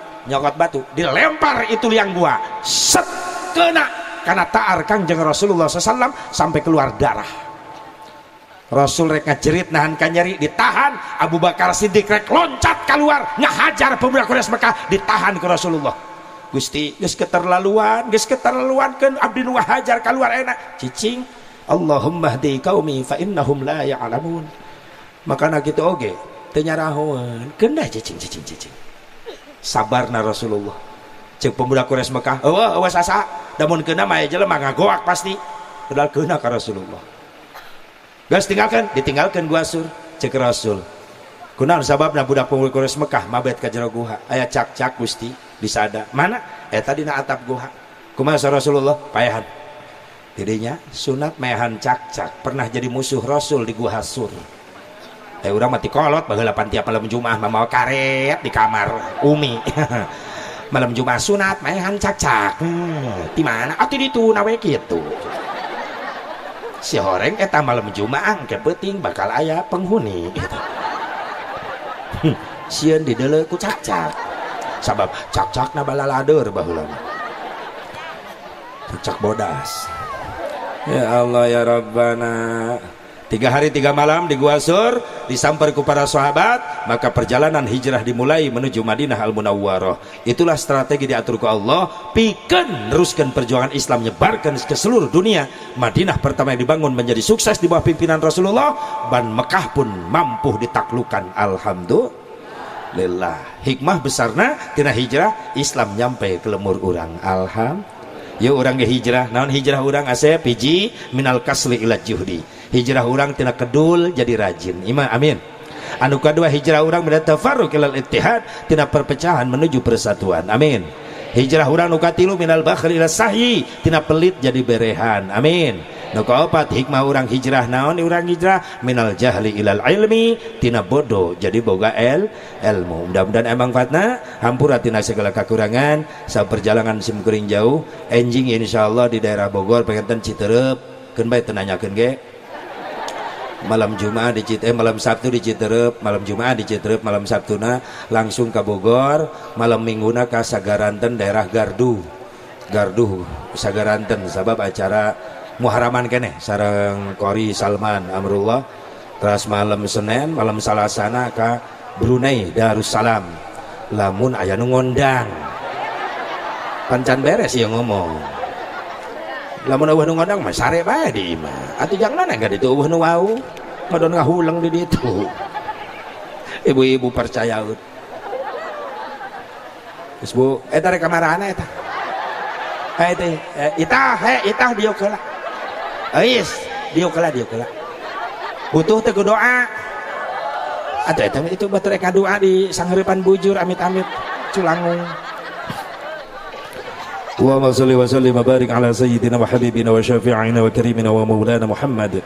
dilempar itu liang gua, set kena karena taar Kangjeng Rasulullah SAW sampai keluar darah. Rasul rek ngajerit nahan kanyeri, ditahan. Abu Bakar Siddiq rek loncat keluar ngahajar pemuda Quraisy Mekah, ditahan ke Rasulullah. Gusti geus keterlaluan keun abdi nu ngahajar keluar enak cicing. Allahumma hdi qaumi fa innahum la ya'lamun. Makana kitu oge teu nyarahoeun keun dah cicing. Sabarna Rasulullah. Cek pemuda Quraisy Mekah, eueuh sasa, da mun keuna mah jelema ngagoak pasti. Padahal keuna ka Rasulullah. Geus tinggalkeun, ditinggalkeun gua Sur, cek Rasul. Kunaon sababna budak pemuda Quraisy Mekah mabet ka jero guha? Aya cak-cak Gusti disada. Mana? Eta dina atap guha. Kumaha Rasulullah? Paehan. Tidinya sunat maehan cak-cak pernah jadi musuh Rasul di Gua Sur. Urang mati kolot baheula pan tiap malam Jumat mamawa karet di kamar Umi. Malam Jumat sunat maehan cak-cak. Di mana? Atuh ditu nawe kitu. Si horeng eta malam Jumat engke peuting bakal aya penghuni gitu. Sieun dideuleu ku cak-cak. Sabab cak-cakna balalader baheula. Cak bodas. Ya Allah ya Rabbana. 3 hari 3 malam di Gua Sur disamper ku para sahabat, maka perjalanan hijrah dimulai menuju Madinah Al-Munawwarah. Itulah strategi diatur ku Allah pikeun neruskeun perjuangan Islam, nyebarkan ke seluruh dunia. Madinah pertama yang dibangun menjadi sukses di bawah pimpinan Rasulullah, dan Mekah pun mampu ditaklukkan. Alhamdulillah. Hikmah besarna tina hijrah Islam nyampe ke lemur urang. Alhamdulillah. Yuk urang ge hijrah, naon hijrah urang asep hiji minal kasli ila juhdi. Hijrah urang tina kedul jadi rajin. Ima amin. Anu kadua hijrah urang minat tafarruq ilal ittihad, tina perpecahan menuju persatuan. Amin. Hijrah urang nu katilu minal bakhli ila sahyi, tina pelit jadi berehan. Amin. Nu kaopat hikmah urang hijrah naon urang hijrah minal jahli ilal ilmi, tina bodoh jadi boga ilmu. Mudah-mudahan emang fatna hampura tina segala kekurangan. Sa perjalanan simkuring jauh enjing insyaallah di daerah Bogor pengen Citerep keun bae teu nanyakeun ge. Malam Jumat di Citerep, malam Sabtu di Citerep, malam Jumat di Citerep, malam Sabtuna langsung ke Bogor, malam Mingguna ka Sagaranten daerah Gardu. Gardu Sagaranten sabab acara Muharaman keneh sareng Qori Salman Amrullah. Terus malam Senin, malam Salasana ka Brunei Darussalam. Lamun aya nu ngondang. Pancan beres ieu ngomong. Lamun eueuh nu ngondang mah sare bae di imah. Atuh jangan ka ditu eueuh nu wau. Madon ngahuleng di ditu. Ibu-ibu percaya. Geus Bu, eta rek kamarana eta? Teh itah, itah dieu heula. Ais, dieu heula. Butuh teh ku doa. Atuh eta itu batur rek doa di sangheurepan bujur amit-amit culangung. Allahumma shalli wa sallim wa barik ala sayyidina wa habibina wa syafi'ina wa karimina wa maulana Muhammad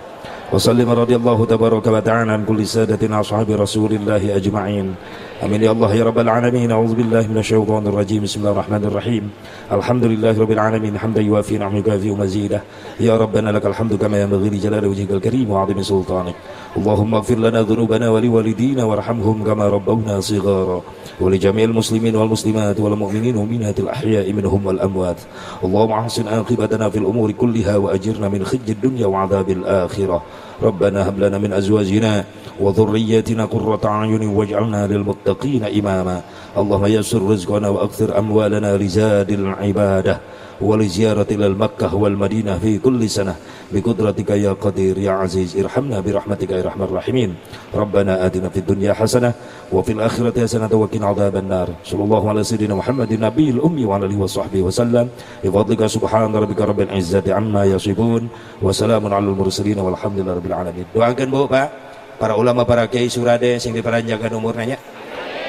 وسلم. رضي الله تبارك وتعالى عن كل سادتنا أصحاب رسول الله أجمعين. آمين يا الله يا رب العالمين. أعوذ بالله من الشيطان الرجيم. بسم الله الرحمن الرحيم. الحمد لله رب العالمين حمدا يوافي نعمه ويكافئ مزيده. يا ربنا لك الحمد كما ينبغي لجلال وجهك الكريم وعظيم سلطانك. اللهم اغفر لنا ذنوبنا ولوالدينا وارحمهم كما ربونا صغارا، ولجميع المسلمين والمسلمات والمؤمنين والمؤمنات الأحياء منهم والأموات. اللهم أحسن عاقبتنا في الأمور كلها وأجرنا من خزي الدنيا وعذاب الآخرة. ربنا هب لنا من أزواجنا وذرياتنا قرة أعين واجعلنا للمتقين إماما. اللهم يسر رزقنا وأكثر أموالنا لزاد العبادة ولزيارة إلى المكة والمدينة في كل سنة بقدرتك يا قدير يا عزيز. ارحمنا برحمتك يا أرحم الراحمين. ربنا آتنا في الدنيا حسنة وفي الآخرة حسنة وقنا عذاب النار. صلى الله على سيدنا محمد النبي الأمي وعلى آله وصحبه وسلم. بفضلك سبحان ربك رب العزة عما يصفون وسلام على المرسلين والحمد لله رب العالمين. Doakan, Bu, Pak, para ulama, para kiai Surade sing dipanjangkan umurnya,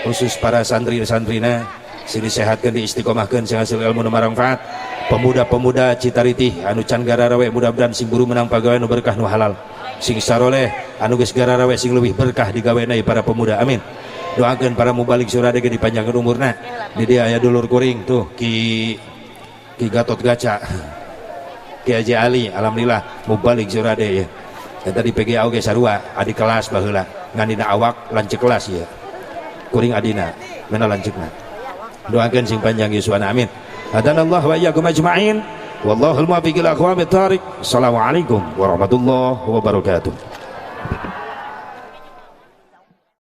khusus para santri-santrina sing disehatkan, diistiqomahkan, sing hasil ilmu nu manfaat. Pemuda-pemuda Citaritih anu can gararawe, mudah-mudahan sing buru menang pagawean nu berkah, nu halal, sing saroleh. Anu geus gararawe, sing leuwih berkah digawena para pemuda, amin. Doakan para mubalig Surade ge dipanjangkan umurna. Di dia aya dulur kuring tuh, Ki Ki Gatot Gaca, Ki Haji Ali, alhamdulillah mubalig Surade ya. Eta di PGA oge sarua adik kelas baheula, ngan dina awak lanceuk kelas ya, kuring adina mana lanceukna. Doakan sing panjang yuswana, amin. Hadanallah wa iyyakum ajma'in, wallahul muwaffiq ila aqwamit thariq. Assalamualaikum warahmatullahi wabarakatuh.